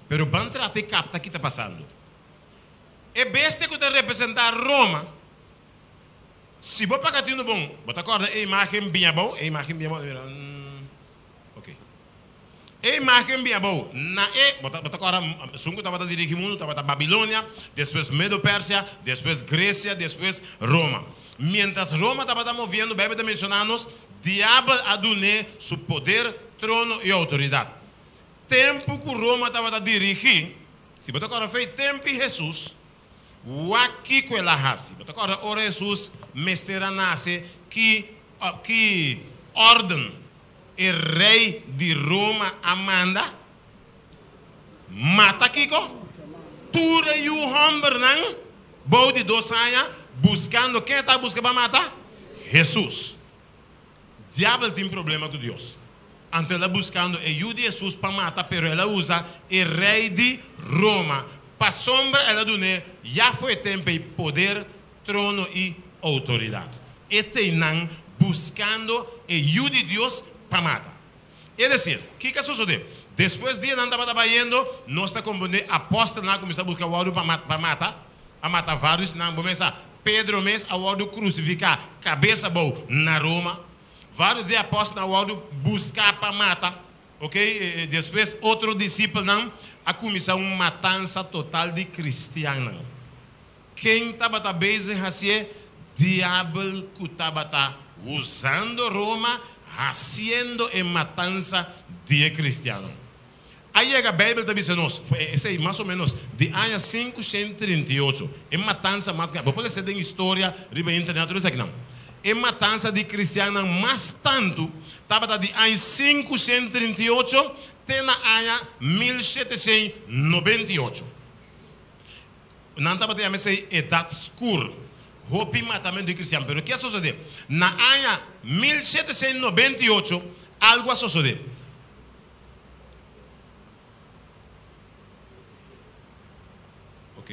Pero ban trata e kapta ki ta pasando. E bestia ku ta representá Roma, si bo paga tinu bon, bo ta kòrda e imágen bin abou? E imágen bin abou, mira, ok. E imágen bin abou, na e, bo ta, bo ta kòrda esun ku tabata dirigí mundu tabata Babilonia, despues Medo-Persia, despues Gresia, despues Roma. Miéntras Roma tabata moviendo, Beibel ta menshoná nos, Diabel a dun'é su poder, trono i outoridat. Tempu ku Roma tabata dirigí, si bo ta kòrda fei tempi Hesus, wak kiko el a hasi. Bo ta kòrda ora Hesus mester a nase ki ki órden e rei di Roma a manda? Mata kiko? Tur e yu hòmbernan bou di dos aña buskando ken e ta buska pa mata? Hesus. Diabel tin problema ku Dios. Anto el a buskando e yu di Hesus pa mata, pero el a usa e rei di Roma. Pasobra el a dun'é ya for e tempu ei poder, trono i outoridat. E teinan buskando e yu di Dios pa mata. Es desir, kiko a sosodé? Despues dianan tabata bayendo, nos ta komprondé apòstelnan a kuminsá buska wòrdu pa pa mata, a mata vários di nan. Bo mes sa, Pedro mes a wòrdu krusifiká kabes abou na Roma. Vários di e apòstelnan a wòrdu buská pa mata. Oke, despues otro disipelnan a kuminsá un matansa total di kristiannan. Ken tabata bezig hasié? Diabel ku tabata usando Roma hasiendo e matansa di e kristiannan. A yega Beibel ta bisa nos, esei mas o menos di aña 538, e matansa mas grandi, bo por lesa den historia riba internet tur esakinan, e matansa di kristiannan mas tantu tabata di aña 538 te na aña 1798. Nan tabata yama esei Edat Skur. Hopi matamentu di kristian. Pero ke a sosodé? Na aña 1798 algu a sosodé. Ok.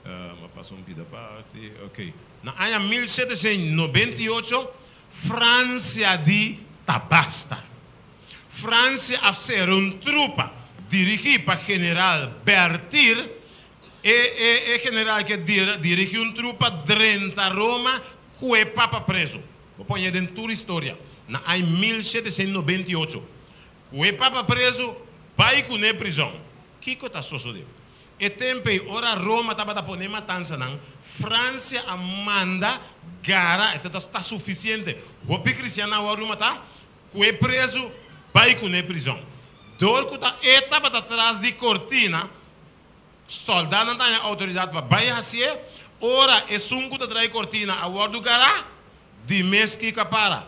Mi a pasa un pida parti. Ok. Na aña 1798 Fransia di ta basta. Fransia a sera un trupa dirigí pa general Berthier. E e e general ke dirigí un trupa drenta Roma ku e papa prezu. Bo pon e den tur historia. Na ai 1798, ku e papa prezu bai kuné prizòn. Kiko ta sosodé? E tempu ei, ora Roma tabata pone matansanan, Fransia a manda gara, e ta ta sufisiente. Hopi kristiannan a wòrdu matá. Ku e prezu bai kuné prizòn. Dor ku ta e tabata tras di kortina, sòldánan ta haña outoridat pa bai hasié. Ora esun ku ta trae kortina a wòrdu gará, di mes kiko a para?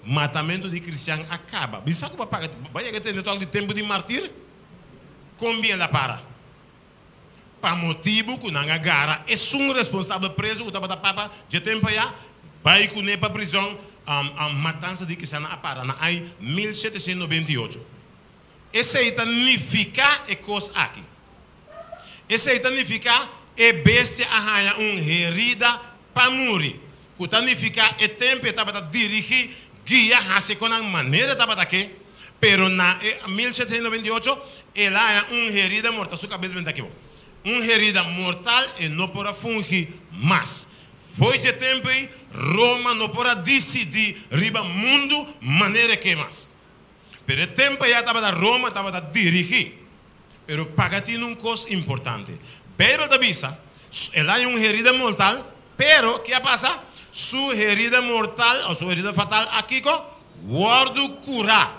Matamentu di kristian a kaba. Bisa ku bo a paga, bo a yega tende tòg di tempu di martir? Kon bien el a para? Pa motibu ku nan a gara esun responsabel prezu ku tabata papa dje tempu ayá, bai kuné pa prizòn, matansa di kristiannan a para na ai 1798. Esei ta nifiká e kos aki. Esei ta nifiká e bestia a haña un herida pa muri, ku ta nifiká e tempu e tabata dirigí, guia, hasi ku nan manera e tabata ke. Pero na e 1798 el a haña un herida mortal, su kabes benta kibo. Un herida mortal, e no por a fungi mas. Fo'i dje tempu ei, Roma no por a disidí riba mundu manera e ke mas. Pero e tempu ei a tabata Roma tabata dirigí. Pero paga tin un kos importante. Beibel ta bisa, El a haña un herida mortal, pero ke a pasa? Su herida mortal o su herida fatal a kiko? Wòrdu kurá.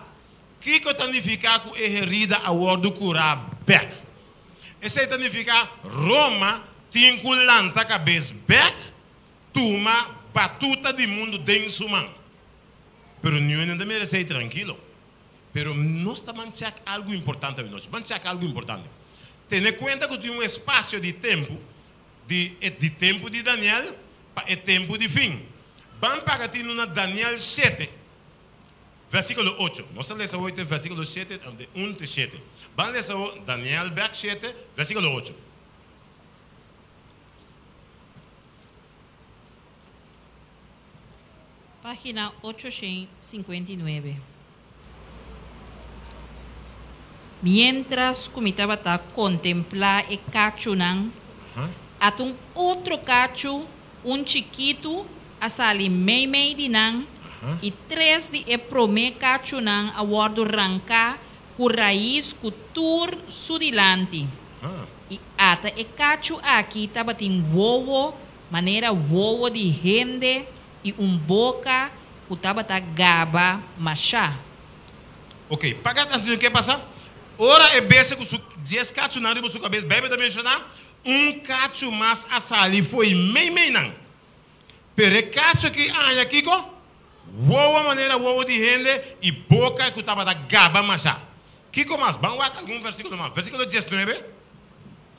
Kiko ta nifiká ku e herida a wòrdu kurá bèk? Esei ta nifiká Roma tin ku lanta kabes bèk, tuma batuta di mundu den su man. Pero niun hende ta mira esei trankilo. Pero nos ta ban chèk algu importante avinochi. Ban chèk algu importante. Tene kuenta ku tin un espasio di tempu. di e di tempu di Daniel pa e tempu di fin. Ban paga tinu na Daniel shete, versíkulo ocho. Nos a lesa awor te versíkulo shete, di un te shete. Ban lesa awor Daniel bèk shete, versíkulo ocho. Página 859. Miéntras ku mi tabata kontemplá e kachunan, ata un otro kachu, un chikitu, a sali meimei di nan, i tres di e promé kachunan a wòrdu ranká ku rais ku tur su dilanti. I ata e kachu aki tabatin wowo manera wowo di hende i un boka ku tabata gaba mashá. Ok, paga atenshon ke pasa. Ora e bestia ku su dies kachunan riba su kabes, Beibel ta menshoná, un kachu mas a sali fo'i meimei nan. Pero e kachu aki a haña kiko? Wowo manera wowo di hende i boka ku tabata gaba mashá. Kiko mas? Ban wak algun versíkulo mas. Versíkulo diesnuebe,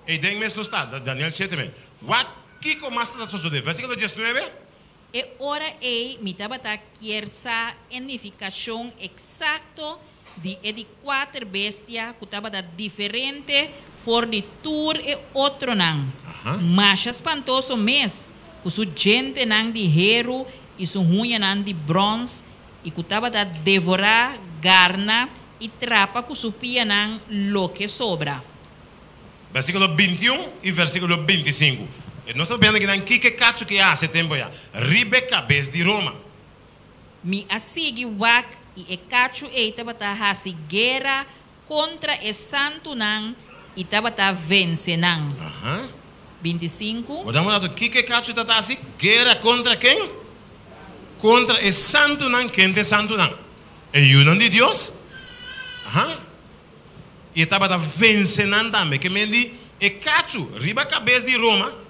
ei den mes nos ta, Daniel shete mes. Wak kiko mas ta sosodé. Versíkulo diesnuebe. E ora ei mi tabata kier sa e nifikashon eksakto di e di kuater bestia ku tabata diferente for di tur e otronan, masha spantoso mes, ku su djentenan di heru i su huñanan di bròns i ku tabata devorá garna i trapa ku su pianan loke sobra. Versíkulo bintiun i versíkulo bintisinku. Nos ta bendo kinan kiko e kachu ke a hasi e tempu ya riba e kabes di Roma. Mi a sigui wak i e kachu ei tabata hasi guera kontra e santunan i tabata vense nan. 25. Bo ta mira tu kiko e kachu ta ta hasi guera kontra ken? Kontra e santunan. Ken ta e santunan? E yunan di Dios. I e tabata vense nan tambe. Ke men di e kachu riba kabes di Roma,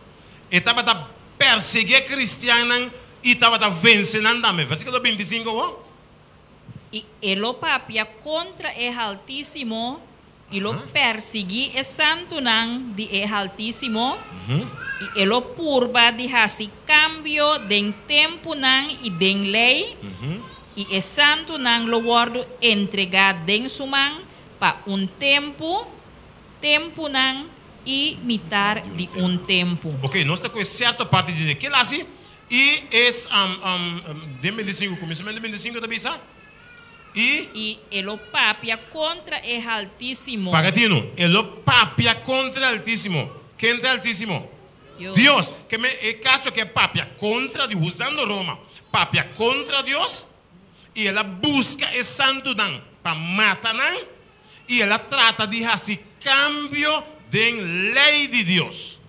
e tabata persegui e kristiannan i tabata vense nan tambe. Versíkulo 25 awor. I e lo papia kontra e Haltísimo i lo persiguí e santunan di e Haltísimo, i e lo purba di hasi kambio den tempunan i den lei, i e santunan lo wòrdu entregá den su man pa un tempu, tempunan i mitar di un tempu. Ok, nos ta kohe sierto parti di dje. Kila hasi? I es den 25, kuminsamentu 25 ta bisa, I. I e lo papia kontra e Haltísimo. Paga tinu, e lo papia kontra e Haltísimo. Ken ta e Haltísimo? Dios. Ke men e kacho ke papia kontra Dios, usando Roma, papia kontra Dios, i el a buska e santunan pa mata nan, i el a trata di hasi kambio den lei di Dios.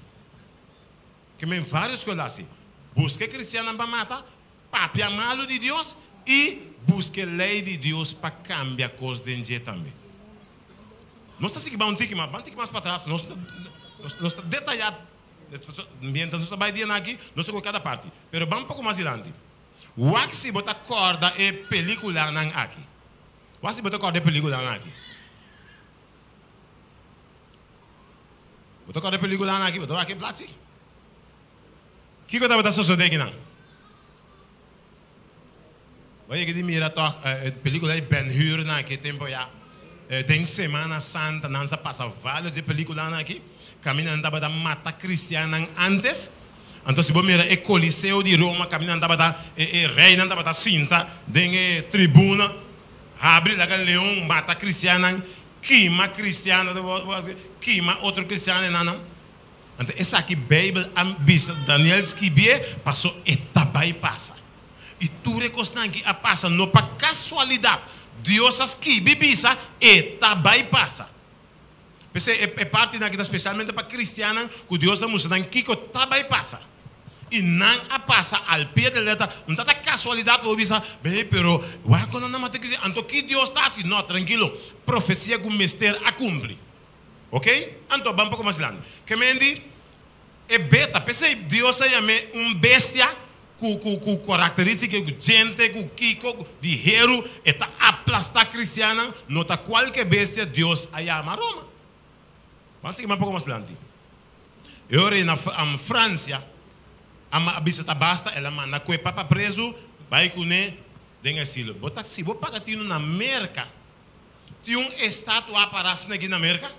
Ke men vários ku el hasi, buska e kristiannan pa mata, papia malu di Dios, i buska e lei di Dios pa kambia kos den dje tambe. Nos ta sigui bai un tiki mas, bai un tiki mas patras, nos nos ta detayá mientras nos ta bai dianan aki, nos ta kohe kada parti. Pero ban poko mas dilanti. Wak si bo ta kòrda e pelíkulanan aki. Wak si bo ta kòrda e pelíkulanan aki. Bo ta kòrda e pelíkulanan aki? Bo ta wak e plachi? Kiko tabata sosodé akinan? Bo a yega di mira tòg e pelíkula di Ben Hur na aki e tempu ya? Den Semana Santa nan sa pasa vários di e pelíkulanan aki, kaminda nan tabata mata kristiannan ántes. Anto si bo mira e Koliseo di Roma kaminda nan tabata, e reinan tabata sinta den e tribuna, habri laga leon mata kristiannan, kima kristiannan, kima otro kristiannan. Anto esaki Beibel a bisa Daniel skibié paso e ta bai pasa. I tur e kosnan aki a pasa no pa kasualidat. Dios a skibi bisa e ta bai pasa. P'esei e partinan aki ta spesialmente pa kristiannan ku Dios a mustra nan kiko ta bai pasa. I nan a pasa al pie de letra. No ta ta kasualidat ku bo bisa, Bey, pero wak ku nan a mata kristian. Anto ki Dios ta hasi? No, trankilo. Profesia ku mester a kumpli. Ok? Anto ban poko mas grandi. Ke men di e beta. P'esei Dios a yam'é un bestia ku ku ku karakteristika ku djente, ku kiko, di heru. E ta aplastá kristiannan. No ta kualke bestia Dios a yama Roma. Ban sigui mas poko mas dilanti. E ora ei na Fransia a bisa ta basta, el a manda ku e papa prezu bai kuné den exilio. Bo ta si bo paga tinu na Merka, tin un estatua pará asina aki na Merka?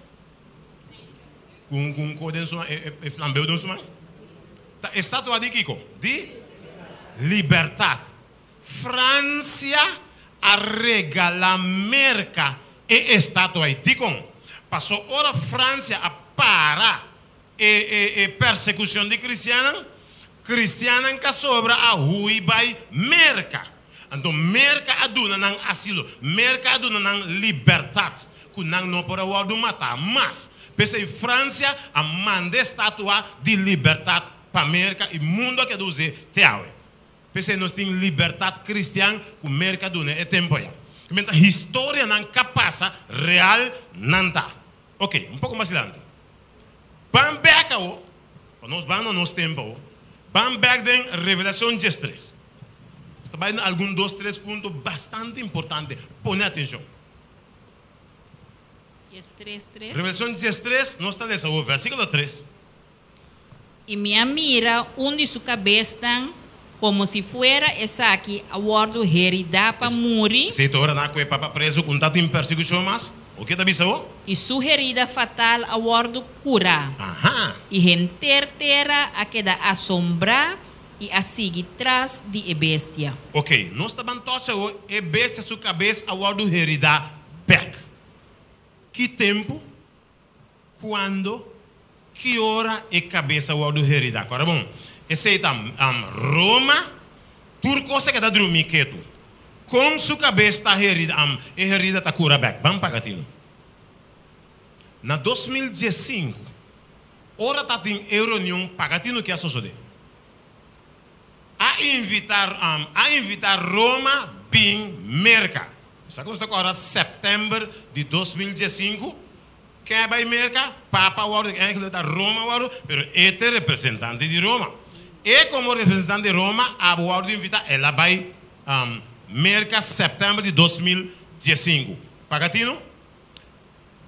Ku un ko den su man, e flambeu den su man? Ta estatua di kiko? Di libertat. Fransia a regalá Merka e estatua ei. Dikon? Paso ora Fransia a para e e persekushon di kristiannan, kristiannan ka sobra a hui bai Merka. Anto Merka a duna nan asilo, Merka a duna nan libertat, ku nan no por a wòrdu matá mas. P'esei Fransia a manda e statua di libertat pa Merka i mundu a keda us'é te awe. P'esei nos tin libertat kristian ku Merka duna e tempu aya. Menta historianan ka pasa real nan ta. Ok, un poko mas dilanti. Ban bek awo, pa nos ban na nos tempu awo, ban bek den Revelacion 13. Nos ta bai na algun dos tres punto bastante importante. Pone atencion. 13, tres. Revelacion 13, nos ta lesa awo versiculo 3. I mi a mira un di su kabesnan komo si fuera esaki a wòrdu heridá pa muri. Esei ta ora nan a kohe papa prezu ku no ta tin persekushon mas. Oke ta bisa bo? I su herida fatal a wòrdu kurá. I henter tera a keda asombrá i a sigui tras di e bestia. Oke, nos ta ban tòch awor e bestia su kabes a wòrdu heridá bèk. Ki tempu? Cuando, ki ora e cabes a wordo herida? Cora bon, esey ta Roma, tur cos a keda drumi ketu. Con su cabes ta herida, e herida ta cura bek? Ban paga tino. Na 2015, ora ta tin e reunion, paga tino ki a sosode. A invita a invita Roma bin Merca. Sa cu nos ta corda september di 2015? Ken a bai Merca? Papa wordo, eigenlijk ta Roma wordo, pero e ta e representante di Roma. E como representante di Roma a wordo invita, el a bai Merca september di 2015. Paga tino?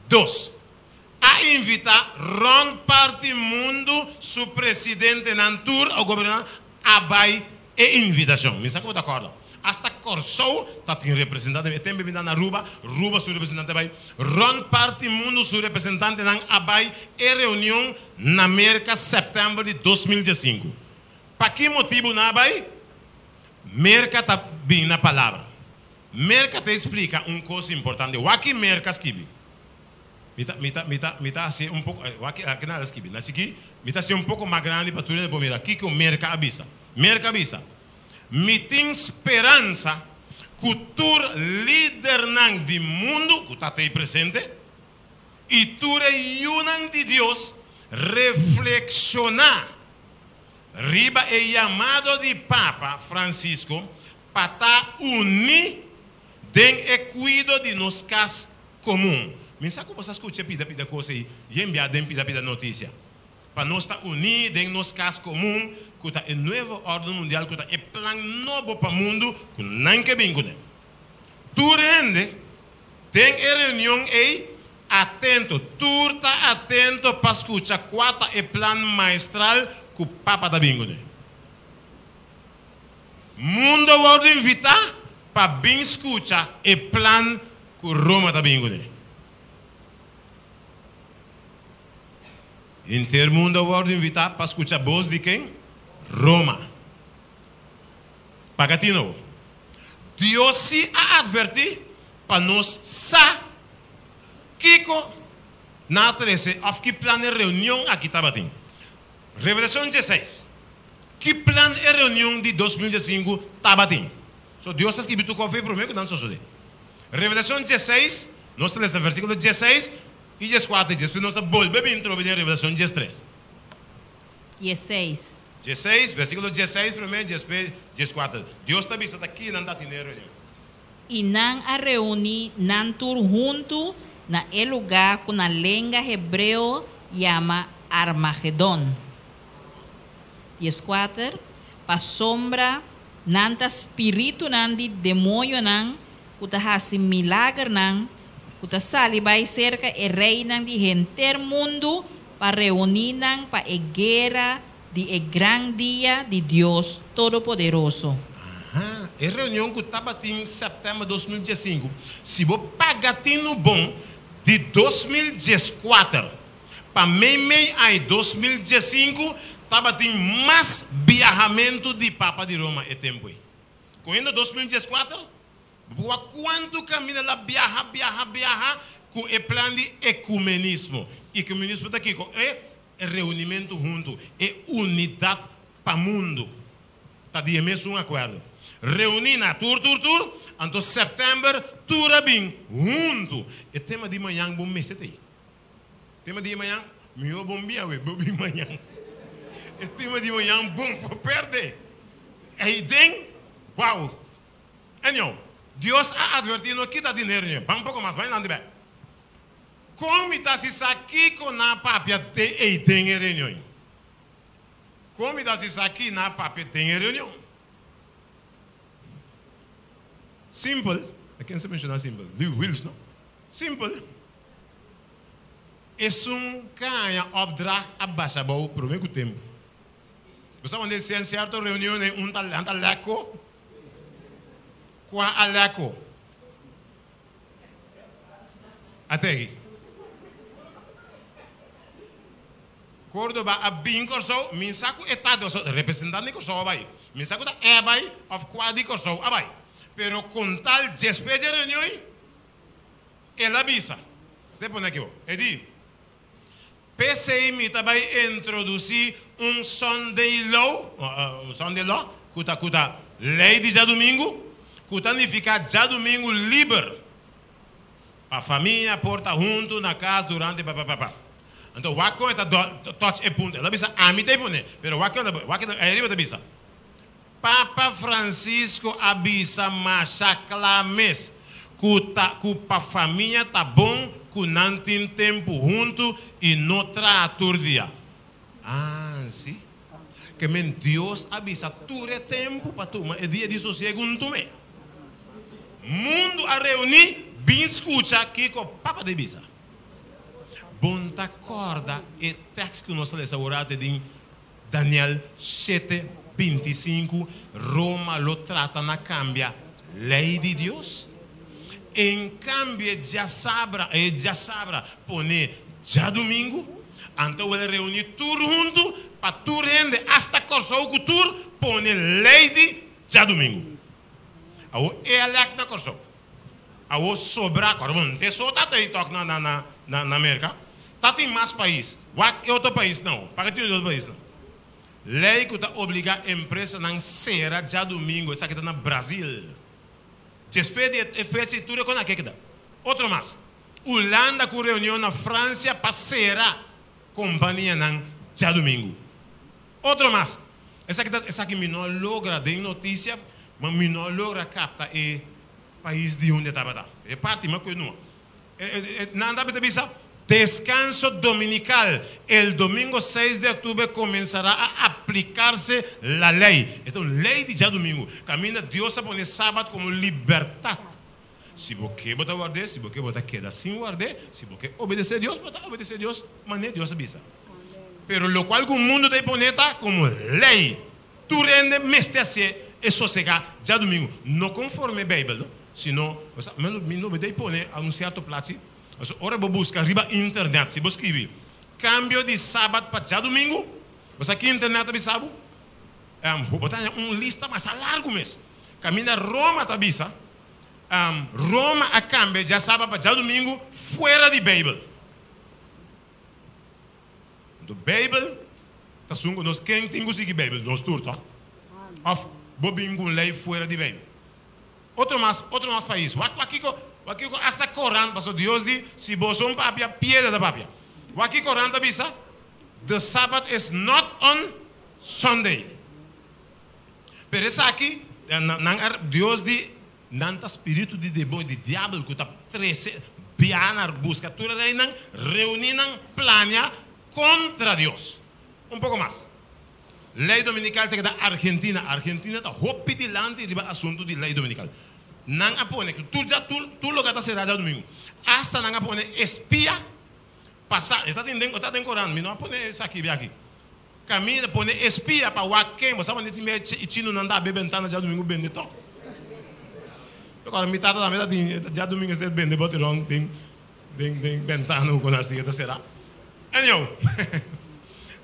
Dos, a invita rond parti mundu su presidentenan tur o gobernadornan a bai e invitacion. Mi sa cu bo ta corda. Hasta Corsou ta tin representante. E tempo mi ta na Aruba, Ruba su representante a bai. Rond parti mundu su representantenan a bai e reunion na Merca september di 2015. Pa ki motibu nan a bai? Merca ta bin na palabra. Merca ta explica un cos importante. Wak ki Merca skibi. Mi ta, mi ta, mi ta, mi ta hacié un poco, wak ki, aki nan a skibi, na chikí, mi ta hacié un poco mas grandi pa tur hende por mira kico Merca a bisa. Merca a bisa, Mi tin speransa cu tur lidernan di mundu cu ta tei presente y tur e yunan di Dios reflexiona riba e yamado di Papa Francisco pa ta uní den e kuido di nos kas komun. Mi sa ku bo sa skucha pida pida kos ei yen bia den pida pida notisia. Pa nos ta uní den nos kas komun ku ta e nuevo órden mundial ku ta e plan nobo pa mundu ku nan ke bin kuné. Tur hende den e reunion ei atento, tur ta atento pa skucha kua ta e plan maestral ku Papa ta bin kuné. Mundo a wòrdu invitá pa bin skucha e plan ku Roma ta bin kuné. Henter mundo a wòrdu invitá pa skucha bos di ken? Roma. Paga tino bo. Dios sí a atvertí pa nos sa kiko nan a trese òf ki plan e reunion aki tabatin. Revelashon 16. Ki plan e reunion di 2015 tabatin? So Dios a skibi tur kòfei promé ku nan sosodé. Revelashon 16, nos ta lesa versíkulo 16 i 14 i despues nos ta bolbe bin trobe den Revelashon 13. 16. 16, versíkulo 16 promé, despues 14. Dios ta bisa ta kinan ta tene e reunion. I nan a reuní nan tur huntu na e lugá ku na lenga hebreo yama Armagedon. 14, Pasobra nan ta spiritunan di demoñonan ku ta hasi milagernan, ku ta sali bai serka e reinan di henter mundu. pa reuní nan pa e guera di e gran dia di Dios Todopoderoso. Aha, e reunion ku tabatin sèptèmber 2015, si bo paga tinu bon, di 2014 pa meimei ai 2015 tabatin mas biahamentu di Papa di Roma e tempu ei. Kohiendo 2014, bo por wak kuantu kaminda el a biaha, biaha, biaha ku e plan di ekumenismo. Ekumenismo ta kiko? E reunimentu huntu, e unidat pa mundu. Ta di e mesun akuerdo. Reuní na tur, tur, tur, anto sèptèmber tur a bin huntu. E tema di mañan bo mester ta ei. Tema di mañan, mihó bon bia we, bo bin mañan. E tema di mañan bon por pèrdè. Ei den, wow! Anyhow, Dios a advertí no kita dinero ñe. Ban poko mas, bai lanti bai. Kon mi ta si sa kiko nan a papia den ei den e reunion? Kon mi ta si sa ki nan a papia den e reunion? Simpel. A ken se menshoná simpel? Lee Wills, no? Simpel. Esun kaña opdracht a basha abou promé ku tempu. Bo sa wende si en sierto reunion ei un ta nan ta lèko? Kua a lèko? Ategi. Cordoba a bin Kòrsou, mi sa ku e ta di pasobra representante di Kòrsou a bai. Mi sa ku ta e a bai òf kua di Kòrsou a bai. Pero kon tal despues di e reunion ei, el a bisa, te pone aki bo, e di, P'esei mi ta bai introdusí un Sunday Law, un Sunday Law, ku ta ku ta lei di djadumingu, ku ta nifiká djadumingu liber pa famia por ta huntu na kas durante pa pa pa pa. Anto wak kon e ta touch e punto. El a bisa ami ta e pone, pero wak kon wak e ariba ta bisa. Papa Francisco a bisa masha kla mes ku ta ku pa famia ta bon ku nan tin tempu huntu i no traha tur dia. Ah, si. Ke men Dios a bisa tur e tempu pa tuma e dia di sosiegu huntu me. Mundu a reuní bin skucha kiko Papa ta bisa. Bon ta kòrda e tèks ku nos a lesa ora te den Daniel shete, 25, Roma lo trata na kambia lei di Dios. En kambio djasabra, e djasabra pone djadumingu, anto wèl reuní tur huntu pa tur hende, asta Kòrsou ku tur, pone lei di djadumingu. Awor e a lèk na Kòrsou. Awor sobra, kòrda bo, no te so ta tei tòg na na na Merka. Ta tin mas pais. Wak e otro paisnan. Paka tin otro paisnan. Lei ku ta obligá empresanan sera djadumingu, esaki ta na Brazil. Despues di e fecha ei tur e kona ke keda. Otro mas, Ulanda ku reunion na Fransia pa sera kompanianan djadumingu. Otro mas, esaki ta esaki mi no a logra den notisia, ma mi no a logra kapta e pais di unda e tabata. E parti mi a kohe numa. Nan tabata bisa, Descanso dominical, el domingo seis de octubre comenzará a aplicarse la ley. E ta un ley di djadumingu, caminda Dios a pone Sabat como libertad. Si bo ke bo ta ward'é, si bo ke bo ta keda sin ward'é, si bo ke obedesé Dios, bo ta obedesé Dios manera Dios a bisa. Pero locual cu mundo ta pone ta como ley. Tur hende mester hacié e sosegá djadumingu, no conforme Bijbel no, sino, mi no mester pone a un cierto plachi, pasobra ora bo busca riba internet, si bo scribi cambio di sabat pa djadumingu, bo sa ki internet ta bisa bo? Bo ta haña un lista masha largu mes. Caminda Roma ta bisa, Roma a cambia djasabat pa djadumingu fuera di Bijbel. Anto Bijbel ta sun cu nos ken tin cu sigui Bijbel? Nos tur toch? Of bo bin cu un ley fuera di Bijbel? Otro mas, otro mas pais. Wak wak kico, wak kico hasta Koran, pasobra Dios di si boso un papia, piedra ta papia. Wak ki Koran ta bisa? The Sabbath is not on Sunday. Pero esaki, nan a, Dios di, nan ta spiritu di demonio, di diabel ku ta trese biaha na buska tur e reinan, reuní nan, plania kontra Dios. Un poko mas. Lei dominikal esaki ta Argentina. Argentina ta hopi dilanti riba asuntu di lei dominikal. Nan a pone ku tur dia, tur, tur loke ta será djadumingu. Asta nan a pone espia. Pasa, e ta den e ta den korant, mi no a pone esaki aki. Kaminda pone espia pa wak ken, bo sa manera tin bia e chinonan ta habri bentana djadumingu bende tòg. Awor mi tata tambe ta tin djadumingu esei bende botiron den den den bentana ku nan sigue ta sera. Anyhow,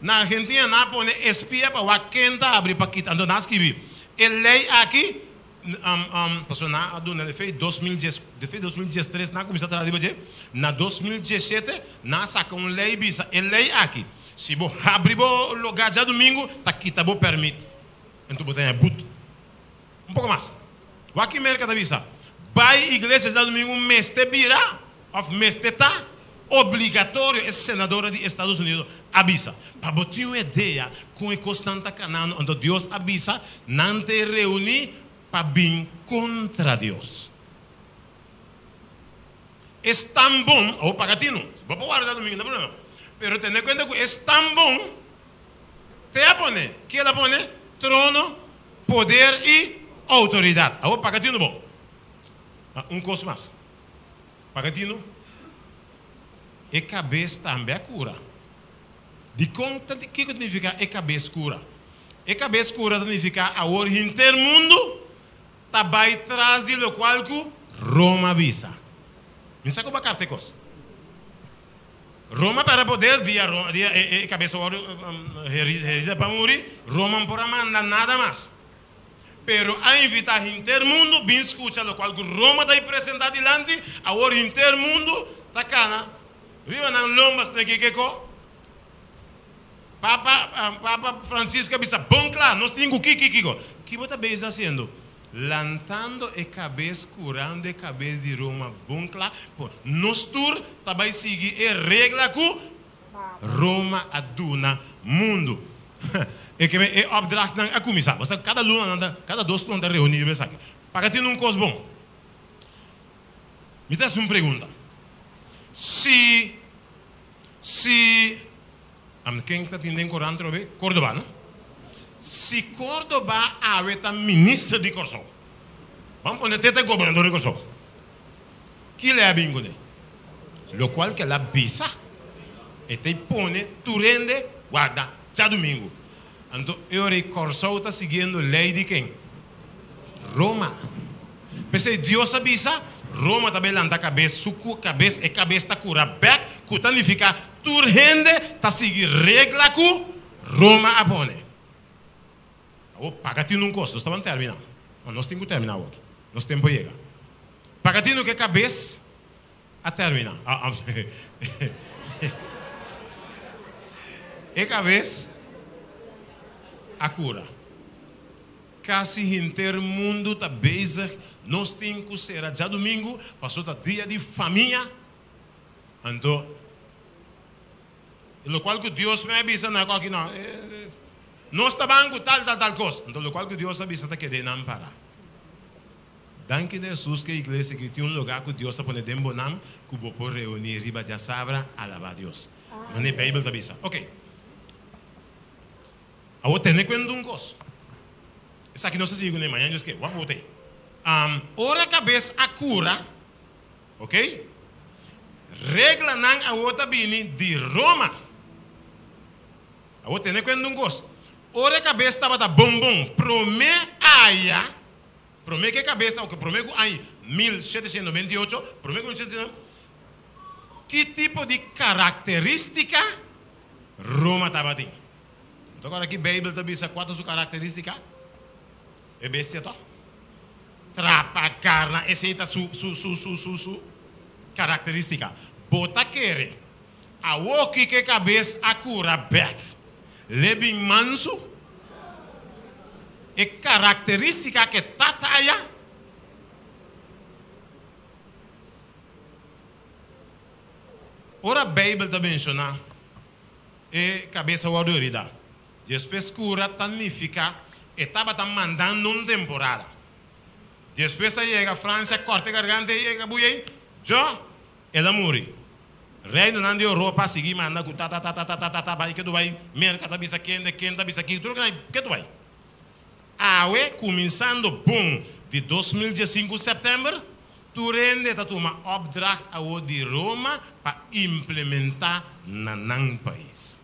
na Argentina nan a pone espia pa wak ken ta habri pa kita, anto nan a skibi e lei aki Pasobra nan a duna defe 2010, defe 2013 nan a kuminsá traha riba dje, na 2017 nan a saka un lei bisa e lei aki, si bo habri bo lugá djadumingu ta kita bo pèrmit, enton bo ta haña but. Un poko mas, wak ki Merka ta bisa, bai iglesia djadumingu mester bira òf mester ta obligatorio, e senadora di Estados Unidos a bisa. Pa bo tin un idea kon e kosnan ta kanando, anto Dios a bisa nan ta e reuní pa bin kontra Dios. Es tan bon, awor paga tinu, bo por warda domingo, no problema, pero tene kuenta ku es tan bon te a pone, ke el a pone? Trono, poder i outoridat. Awor paga tinu bon. Un kos mas. Paga tinu, e kabes tambe a kura. Dikon ta kiko ta nifiká e kabes kura? E kabes kura ta nifiká awor henter mundu ta bai tras di lokual ku Roma bisa. Mi sa ku bo a kapta e kos. Roma pèrdè poder dia dia e kabes a wòrdu herida pa muri, Roma no por a manda nada mas. Pero a invitá henter mundu bin skucha lokual ku Roma ta presentá dilanti, awor henter mundu ta kana riba nan lombas na kikeko. Papa Papa Francisco a bisa bon kla, nos tin ku kiki kiko. Ki bo ta bezig hasiendo? Lantando e kabes, kurando e kabes di Roma bon kla, por nos tur ta bai sigui e regla ku Roma a duna mundu. E ke men e opdrachtnan a kuminsá. Bo sa kada luna nan ta, kada dos luna nan ta reuní riba esaki. Paga tin un kos bon. Mi ta hasi un pregunta. Si, si, ken ta tin den korant atrobe? Cordoba, no? Si Cordoba awe ta minister di Kòrsou, ban pone te ta gobernador di Kòrsou, ki lei a bin kuné? Lokual ke el a bisa, e ta pone tur hende warda djadumingu. Anto e ora ei Kòrsou ta siguiendo lei di ken? Roma. P'esei Dios a bisa, Roma ta bai lanta kabes, su kabes, e kabes ta kura bèk, ku ta nifiká tur hende ta sigui regla ku Roma a pone. Awor paga tinu un kos, nos ta ban terminá. Nos tin ku terminá awor, nos tempu a yega. Paga tinu ku e kabes a terminá. E kabes a kura. Kasi henter mundu ta bezig, nos tin ku sera djadumingu, pasobra ta dia di famia. Anto, lokual ku Dios me a bisa na ku aki no, nos ta ban ku tal, tal, tal kos. Anto lokual ku Dios a bisa ta keda einan pará. Danki na Hesus ku e iglesia aki tin un lugá ku Dios a pone den bo nan ku bo por reuní riba djasabra alabá Dios. Manera e Beibel ta bisa. Oke. Awor tene kuenta un kos. Esaki nos ta sigui kuné mañana Dios ke. Wak bo ta ei. Ora kabes a kura, oke, reglanan awor ta bini di Roma. Awor tene kuenta un kos. Ora e kabes tabata bon bon promé aya. Promé ku e kabesa, oke, promé ku aña 1798, promé ku 1798, ki tipo di karakterístika Roma tabatin? Bo ta kòrda ki Beibel ta bisa kua ta su karakterístika? E bestia tò? Trapa karna, esei ta su, su, su, su, su, su karakterístika. Bo ta kere awoki ku e kabes a kura bèk, l'e bin mansu? E karakterístika ku e tata aya. Ora Beibel ta menshoná e kabes a wòrdu heridá, despues kura ta nifiká e tabata mandando un temporada. Despues a yega Fransia, kòrta e garganta ei, e kabuya ei, djo, el a muri. Reinonan di Europa a sigui manda ku ta ta ta ta ta ta ta ta bai ketu bai, Merka ta bisa kende, ken ta bisa ki, tur loke ketu bai. Awe, kuminsando bon di 2015 sèptèmber, Tur hende ta tuma opdracht awor di Roma pa implementá na nan pais.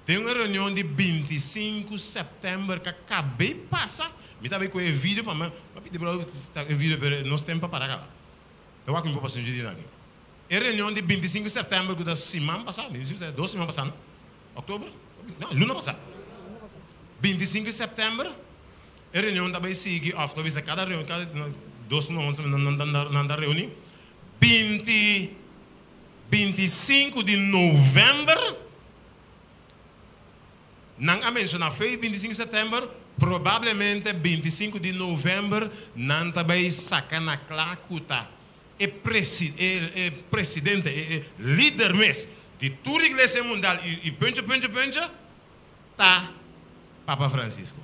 Den un reunion di 25 sèptèmber ku a kaba pasa, mi ta ku e video pa mi, mi pidi e video, pero nos tempu a para kaba. Anto, wak mi por pasa un dia aki. E reunion di 25 sèptèmber ku ta siman pasá, 2 siman pasá, òktober? No, luna pasá. 25 sèptèmber, e reunion tambe sigui, òf talbes kada reunion, kada 2 siman nan ta reuní. 20, 25 di novèmber, nan a menshoná foi 25 sèptèmber, probablemente 25 di novèmber, nan tambe saka na kla ku ta e presidente, e lider mes di tur iglesia mundial i puntje, puntje, puntje, ta Papa Francisco.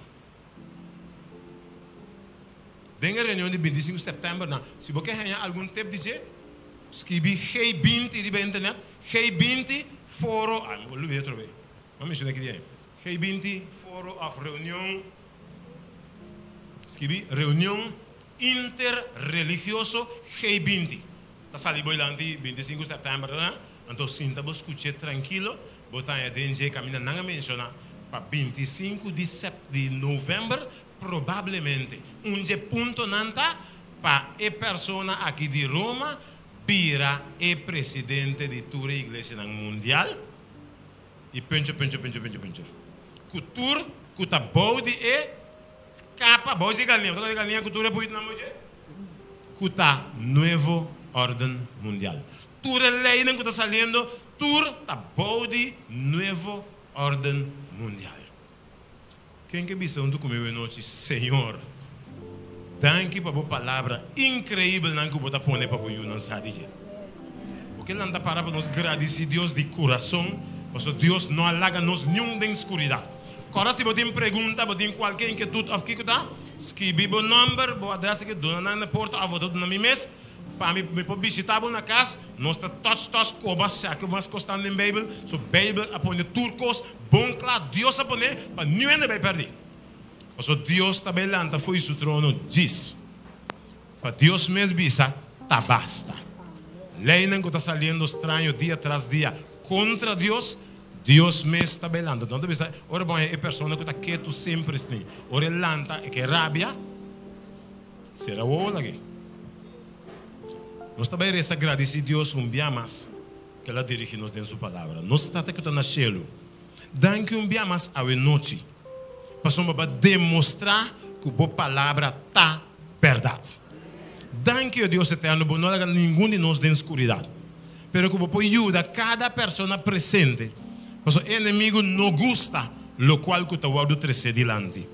Den e reunion di 25 sèptèmber, no, si bo ke haña algun tip di dje, skirbi G20 riba internet, G20 foro, ah, mi a lubidá otro bes. Ban menshoná aki ei. G20 foro òf reunion, skirbi reunion interreligioso G20. Ta sali bo dilanti 25 sèptèmber, no? Anto, sinta bo skucha trankil, bo ta den kaminda nan a menshoná pa 25 di novèmber, probablemente un punto nan ta pa e persona aki di Roma bira e presidente di tur iglesia mundial i puntje, puntje, puntje, puntje, puntje. Ku tur ku ta bou di e kapa, bou di galiña, di galiña ku tur e buit na moje. Ku ta nuevo orden mundial. Tur e lei ku ta saliendo, tur ta bou di nuevo orden mundial. Ken ke bisa huntu ku mi anochi, Señor, danki pa bo palabra inkreibel nan ku bo ta pone pa bo yunan sa di dje. Pasobra nan ta para pa nos gradisí Dios di kurason, pasobra Dios no a laga nos niun den skuridat. Awor si bo tin pregunta, bo tin kualke inkietut òf kiko ta, skirbi bo nòmber, bo adrès ku duna na porta òf bo na mi mes, pa mi por bishitá bo na kas, nos ta touch touch koba sa ku mas kosnan den Beibel, so Beibel a pone tur kos bon kla, Dios a pone pa niun hende bai pèrdè. So Dios ta lanta for di su trono djis. Pa Dios mes bisa, ta basta. Leinan ku ta saliendo straño dia tras dia kontra Dios, Dios mes ta lanta. No ta bisa, ora bon e persona ku ta ketu semper asina. Ora lanta e ke rabia, sera wowo aki. Nos ta resa gradisí Dios un bia mas ku El a dirigí nos den su palabra. Nos Tata ku ta na shelu. Danki un bia mas awe nochi. Pasobra bo a demostrá ku bo palabra ta bèrdat. Danki, Dios eterno, bo no laga ningun di nos den skuridat. Pero ku bo por yuda kada persona presente. Pasobra enemigu no gusta loke ku ta wòrdu trese dilanti.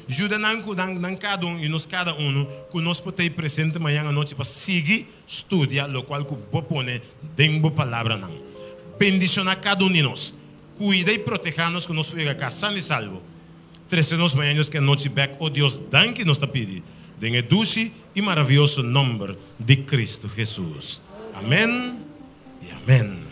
Yuda nan ku nan kada un i nos kada un ku nos por ta presente mañan anochi pa sigui studia loke ku bo pone den bo palabra nan. Bendishoná kada un di nos. Kuida i protehá nos ku nos yega kas sano i salvo. Trese nos mañan ku anochi bèk, oh Dios, danki nos ta pidi. Den e dushi i maravioso nòmber di Kristu Hesus. Amèn i amèn.